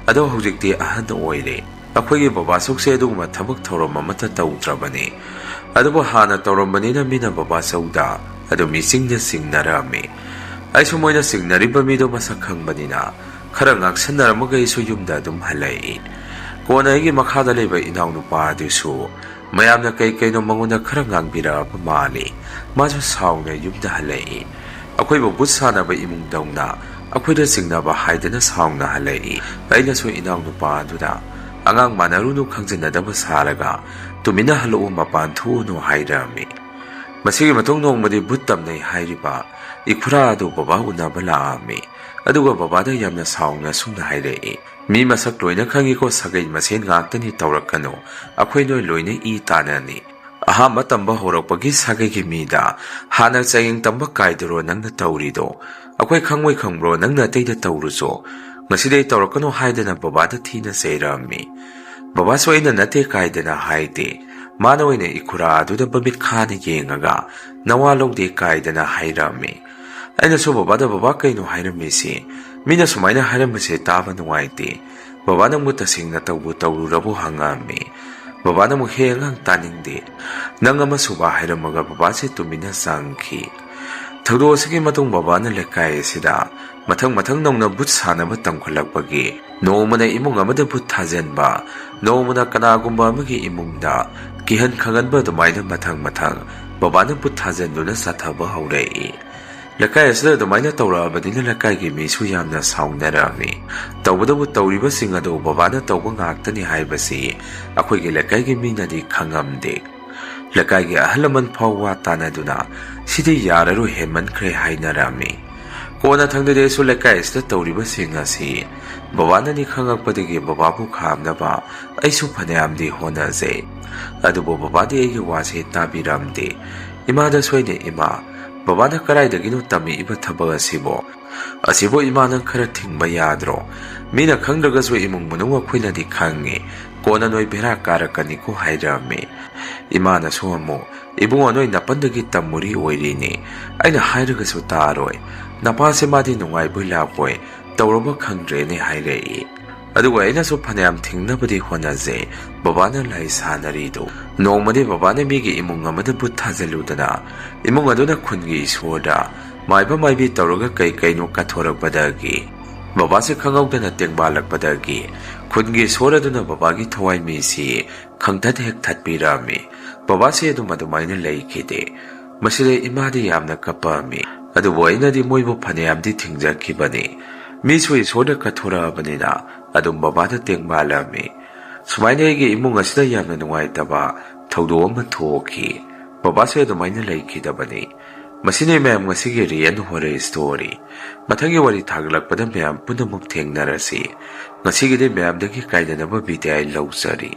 ꯑꯗꯣ ꯍꯧꯖꯤꯛꯇꯤ ꯑꯍꯟ ꯑꯣꯏꯔꯦ꯫ ꯑꯩꯈꯣꯏꯒꯤ ꯕꯕꯥꯆꯧꯁꯦ ꯑꯗꯨꯒꯨꯝꯕ ꯊꯕꯛ ꯊꯧꯔꯝ ꯑꯃꯠꯇ ꯇꯧꯗ꯭ꯔꯕꯅꯤ꯫ ꯑꯗꯨꯕꯨ ꯍꯥꯟꯅ ꯇꯧꯔꯝꯕꯅꯤꯅ ꯃꯤꯅ ꯕꯕꯥꯆꯧꯗ ꯑꯗꯨꯝ ꯏꯆꯤꯡꯗ ꯆꯤꯡꯅꯔꯝꯃꯤ꯫ ꯑꯩꯁꯨ ꯃꯣꯏꯅ ꯆꯤꯡꯅꯔꯤꯕ ꯃꯤꯗꯣ ꯃꯁꯛ ꯈꯪꯕꯅꯤꯅ ꯈꯔ ꯉꯥꯡꯁꯟꯅꯔꯝꯃꯒ ꯑꯩꯁꯨ ꯌꯨꯝꯗ ꯑꯗꯨꯝ ꯍꯜꯂꯛꯏ꯫ ꯀꯣꯟꯅ ꯑꯩꯒꯤ ꯃꯈꯥꯗ ꯂꯩꯕ ꯏꯅꯥꯎꯅꯨꯄꯥ ꯑꯗꯨꯁꯨ ꯃꯌꯥꯝꯅ ꯀꯩ ꯀꯩꯅꯣ ꯃꯉꯣꯟꯗ ꯈꯔ ꯉꯥꯡꯕꯤꯔꯛꯑꯕ ꯃꯥꯜꯂꯤ꯫ ꯃꯥꯁꯨ ꯁꯥꯎꯅ ꯌꯨꯝꯗ ꯍꯜꯂꯛꯏ꯫ ꯑꯩꯈꯣꯏꯕꯨ ꯚꯨꯠ ꯁꯥꯟꯅꯕ ꯏꯃꯨꯡꯗꯧꯅ ꯑꯩꯈꯣꯏꯗ ꯆꯤꯡꯅꯕ ꯍꯥꯏꯗꯅ ꯁꯥꯎꯅ ꯍꯜꯂꯛꯏ꯫ ꯑꯩꯅꯁꯨ ꯏꯅꯥꯎꯅꯨꯄꯥ ꯑꯗꯨꯗ, "ꯑꯉꯥꯡ ꯃꯥꯟꯅꯔꯨꯅꯨ, ꯈꯪꯖꯤꯟꯅꯗꯕ ꯁꯥꯔꯒ ꯇꯨꯃꯤꯟꯅ ꯍꯜꯂꯛꯎ, ꯃꯄꯥꯟ ꯊꯣꯛꯎꯅꯨ" ꯍꯥꯏꯔꯝꯃꯤ꯫ ꯃꯁꯤꯒꯤ ꯃꯇꯨꯡ ꯅꯣꯡꯃꯗꯤ ꯚꯨꯠ ꯇꯝꯅꯩ ꯍꯥꯏꯔꯤꯕ ꯏꯈꯨꯔꯥ ꯑꯗꯨ ꯕꯕꯥ ꯎꯅꯕ ꯂꯥꯛꯑꯝꯃꯤ꯫ ꯑꯗꯨꯒ ꯕꯕꯥꯗ ꯌꯥꯝꯅ ꯁꯥꯎꯅ ꯁꯨꯝꯅ ꯍꯥꯏꯔꯛꯏ, "ꯃꯤ ꯃꯁꯛ ꯂꯣꯏꯅ ꯈꯪꯉꯤꯀꯣ, ꯁꯥꯒꯩ ꯃꯁꯦꯟ ꯉꯥꯛꯇꯅꯤ, ꯇꯧꯔꯛꯀꯅꯨ꯫ ꯑꯩꯈꯣꯏ ꯅꯣꯏ ꯂꯣꯏꯅ ꯏ ꯇꯥꯟꯅꯅꯤ꯫ ꯑꯍꯥꯟꯕ ꯇꯝꯕ ꯍꯧꯔꯛꯄꯒꯤ ꯁꯥꯒꯩꯒꯤ ꯃꯤꯗ ꯍꯥꯟꯅ ꯆꯌꯦꯡ ꯇꯝꯕ ꯀꯥꯏꯗꯔꯣ ꯅꯪꯅ ꯇꯧꯔꯤꯗꯣ? ꯑꯩꯈꯣꯏ ꯈꯪꯉꯣꯏ ꯈꯪꯕ꯭ꯔꯣ ꯅꯪꯅ ꯑꯇꯩꯗ ꯇꯧꯔꯨꯆꯣ? ꯉꯁꯤꯗꯩ ꯇꯧꯔꯛꯀꯅꯨ" ꯍꯥꯏꯗꯅ ꯕꯕꯥꯗ ꯊꯤꯅ ꯆꯩꯔꯛꯑꯝꯃꯤ꯫ ꯕꯕꯥꯁꯨ ꯑꯩꯅ ꯅꯠꯇꯦ ꯀꯥꯏꯗꯅ ꯍꯥꯏꯗꯦ꯫ ꯃꯥꯅ ꯑꯣꯏꯅ ꯏꯈꯨꯔꯥ ꯑꯗꯨꯗ ꯃꯃꯤꯠ ꯈꯥꯅ ꯌꯦꯡꯉꯒ, "ꯅꯋꯥ ꯂꯧꯗꯦ" ꯀꯥꯏꯗꯅ ꯍꯥꯏꯔꯛꯑꯝꯃꯤ꯫ ꯑꯩꯅꯁꯨ ꯕꯕꯥꯗ, "ꯕꯕꯥ, ꯀꯩꯅꯣ ꯍꯥꯏꯔꯝꯃꯤꯁꯤ? ꯃꯤꯅ ꯁꯨꯃꯥꯏꯅ ꯍꯥꯏꯔꯝꯕꯁꯦ ꯇꯥꯕ ꯅꯨꯡꯉꯥꯏꯇꯦ꯫ ꯕꯕꯥ, ꯅꯪꯕꯨ ꯇꯁꯦꯡꯅ ꯇꯧꯕꯨ ꯇꯧꯔꯨꯔꯕꯣ?" ꯍꯪꯉꯛꯑꯝꯃꯤ꯫ ꯕꯕꯥꯅ ꯑꯃꯨꯛ, "ꯍꯦ ꯑꯉꯥꯡ, ꯇꯥꯅꯤꯡꯗꯦ꯫ ꯅꯪ ꯑꯃꯁꯨꯕ ꯍꯥꯏꯔꯝꯃꯒ" ꯕꯕꯥꯁꯦ ꯇꯨꯃꯤꯟꯅ ꯆꯪꯈꯤ꯫ ꯊꯧꯗꯣꯛ ꯑꯁꯤꯒꯤ ꯃꯇꯨꯡ ꯕꯕꯥꯅ ꯂꯩꯀꯥꯏ ꯑꯁꯤꯗ ꯃꯊꯪ ꯃꯊꯪ ꯅꯧꯅ ꯚꯨꯠ ꯁꯥꯟꯅꯕ ꯇꯝꯈꯠꯂꯛꯄꯒꯤ ꯅꯣꯡꯃꯅ ꯏꯃꯨꯡ ꯑꯃꯗ ꯚꯨꯠ ꯊꯥꯖꯤꯟꯕ, ꯅꯣꯡꯃꯅ ꯀꯅꯥꯒꯨꯝꯕ ꯑꯃꯒꯤ ꯏꯃꯨꯡꯗ ꯀꯤꯍꯟ ꯈꯪꯍꯟꯕ, ꯑꯗꯨꯃꯥꯏꯅ ꯃꯊꯪ ꯃꯊꯪ ꯕꯕꯥꯅ ꯚꯨꯠ ꯊꯥꯖꯤꯟꯗꯨꯅ ꯆꯠꯊꯕ ꯍꯧꯔꯛꯏ꯫ ꯂꯩꯀꯥꯏ ꯑꯁꯤꯗ ꯑꯗꯨꯃꯥꯏꯅ ꯇꯧꯔꯛꯑꯕꯅꯤꯅ ꯂꯩꯀꯥꯏꯒꯤ ꯃꯤꯁꯨ ꯌꯥꯝꯅ ꯁꯥꯎꯅꯔꯝꯃꯤ꯫ ꯇꯧꯕꯇꯕꯨ ꯇꯧꯔꯤꯕꯁꯤꯡ ꯑꯗꯨ ꯕꯕꯥꯅ ꯇꯧꯕ ꯉꯥꯛꯇꯅꯤ ꯍꯥꯏꯕꯁꯤ ꯑꯩꯈꯣꯏꯒꯤ ꯂꯩꯀꯥꯏꯒꯤ ꯃꯤꯅꯗꯤ ꯈꯪꯉꯝꯗꯦ꯫ ꯂꯩꯀꯥꯏꯒꯤ ꯑꯍꯜ ꯂꯃꯟ ꯐꯥꯎ ꯋꯥ ꯇꯥꯅꯗꯨꯅ "ꯁꯤꯗꯤ ꯌꯥꯔꯔꯣꯏ, ꯍꯦꯟꯃꯟꯈ꯭ꯔꯦ" ꯍꯥꯏꯅꯔꯝꯃꯤ꯫ ꯀꯣꯟꯅ ꯊꯪꯗꯗꯤ ꯑꯩꯁꯨ ꯂꯩꯀꯥꯏ ꯑꯁꯤꯗ ꯇꯧꯔꯤꯕꯁꯤꯡ ꯑꯁꯤ ꯕꯕꯥꯅꯅꯤ ꯈꯪꯉꯛꯄꯗꯒꯤ ꯕꯕꯥꯕꯨ ꯈꯥꯝꯅꯕ ꯑꯩꯁꯨ ꯐꯅꯌꯥꯝꯗꯤ ꯍꯣꯠꯅꯖꯩ꯫ ꯑꯗꯨꯕꯨ ꯕꯕꯥꯗꯤ ꯑꯩꯒꯤ ꯋꯥꯁꯦ ꯇꯥꯕꯤꯔꯝꯗꯦ꯫ ꯏꯃꯥꯗꯁꯨ ꯑꯩꯅ, "ꯏꯃꯥ, ꯕꯕꯥꯅ ꯀꯗꯥꯏꯗꯒꯤꯅꯣ ꯇꯝꯃꯛꯏꯕ ꯊꯕꯛ ꯑꯁꯤꯕꯣ? ꯑꯁꯤꯕꯨ ꯏꯃꯥ, ꯅꯪ ꯈꯔ ꯊꯤꯡꯕ ꯌꯥꯗ꯭ꯔꯣ? ꯃꯤꯅ ꯈꯪꯗ꯭ꯔꯒꯁꯨ ꯏꯃꯨꯡ ꯃꯅꯨꯡ ꯑꯩꯈꯣꯏꯅꯗꯤ ꯈꯪꯉꯤ꯫ ꯀꯣꯟꯅ ꯅꯣꯏ ꯕꯦꯔꯥ ꯀꯥꯔꯛꯀꯅꯤꯀꯣ" ꯍꯥꯏꯔꯝꯃꯤ꯫ ꯏꯃꯥꯅꯁꯨ ꯑꯃꯨꯛ, "ꯏꯕꯨꯡꯉꯣ, ꯅꯣꯏ ꯅꯥꯄꯟꯗꯒꯤ ꯇꯝꯃꯨꯔꯤ ꯑꯣꯏꯔꯤꯅꯤ꯫ ꯑꯩꯅ ꯍꯥꯏꯔꯒꯁꯨ ꯇꯥꯔꯣꯏ꯫ ꯅꯄꯥꯁꯦ ꯃꯥꯗꯤ ꯅꯨꯡꯉꯥꯏꯕꯣꯏ ꯂꯥꯛꯄꯣꯏ ꯇꯧꯔꯕ ꯈꯪꯗ꯭ꯔꯦꯅꯦ" ꯍꯥꯏꯔꯛꯏ꯫ ꯑꯗꯨꯒ ꯑꯩꯅꯁꯨ ꯐꯅꯌꯥꯝ ꯊꯤꯡꯅꯕꯗꯤ ꯍꯣꯠꯅꯖꯩ꯫ ꯕꯕꯥꯅ ꯂꯥꯏ ꯁꯥꯟꯅꯔꯤꯗꯨ꯫ ꯅꯣꯡꯃꯗꯤ ꯕꯕꯥꯅ ꯃꯤꯒꯤ ꯏꯃꯨꯡ ꯑꯃꯗ ꯚꯨꯠ ꯊꯥꯖꯤꯜꯂꯨꯗꯅ ꯏꯃꯨꯡ ꯑꯗꯨꯅ ꯈꯨꯟꯒꯤ ꯏꯁꯣꯔꯗ ꯃꯥꯏꯕ ꯃꯥꯏꯕꯤ ꯇꯧꯔꯒ ꯀꯩ ꯀꯩꯅꯣ ꯀꯠꯊꯣꯔꯛꯄꯗꯒꯤ ꯕꯕꯥꯁꯦ ꯈꯪꯍꯧꯗꯅ ꯇꯦꯡꯕꯥꯜꯂꯛꯄꯗꯒꯤ ꯈꯨꯟꯒꯤ ꯏꯁꯣꯔ ꯑꯗꯨꯅ ꯕꯕꯥꯒꯤ ꯊꯋꯥꯏ ꯃꯤꯁꯤ ꯈꯪꯊꯠ ꯍꯦꯛ ꯊꯠꯄꯤꯔꯝꯃꯤ꯫ ꯕꯕꯥꯁꯦ ꯑꯗꯨꯝ ꯑꯗꯨꯃꯥꯏꯅ ꯂꯩꯈꯤꯗꯦ꯫ ꯃꯁꯤꯗ ꯏꯃꯥꯗꯤ ꯌꯥꯝꯅ ꯀꯞꯄꯝꯃꯤ꯫ ꯑꯗꯨꯕꯨ ꯑꯩꯅꯗꯤ ꯃꯣꯏꯕꯨ ꯐꯅꯌꯥꯝꯗꯤ ꯊꯤꯡꯖꯈꯤꯕꯅꯤ꯫ ꯃꯤꯁꯨ ꯏꯁꯣꯔꯗ ꯀꯠꯊꯣꯔꯛꯑꯕꯅꯤꯅ ꯑꯗꯨꯝ ꯕꯕꯥꯗ ꯇꯦꯡꯕꯥꯜꯂꯝꯃꯤ꯫ ꯁꯨꯃꯥꯏꯅ ꯑꯩꯒꯤ ꯏꯃꯨꯡ ꯑꯁꯤꯗ ꯌꯥꯝꯅ ꯅꯨꯡꯉꯥꯏꯇꯕ ꯊꯧꯗꯣꯛ ꯑꯃ ꯊꯣꯛꯈꯤ꯫ ꯕꯕꯥꯁꯦ ꯑꯗꯨꯃꯥꯏꯅ ꯂꯩꯈꯤꯗꯕꯅꯤ꯫ ꯃꯁꯤꯅꯤ ꯃꯌꯥꯝ ꯉꯁꯤꯒꯤ Real Horror Story꯫ ꯃꯊꯪꯒꯤ ꯋꯥꯔꯤ ꯊꯥꯒꯠꯂꯛꯄꯗ ꯃꯌꯥꯝ ꯄꯨꯝꯅꯃꯛ ꯊꯦꯡꯅꯔꯁꯤ꯫ ꯉꯁꯤꯒꯤꯗꯤ ꯃꯌꯥꯝꯗꯒꯤ ꯀꯥꯏꯅꯅꯕ ꯕꯤꯗꯥꯏ ꯂꯧꯖꯔꯤ꯫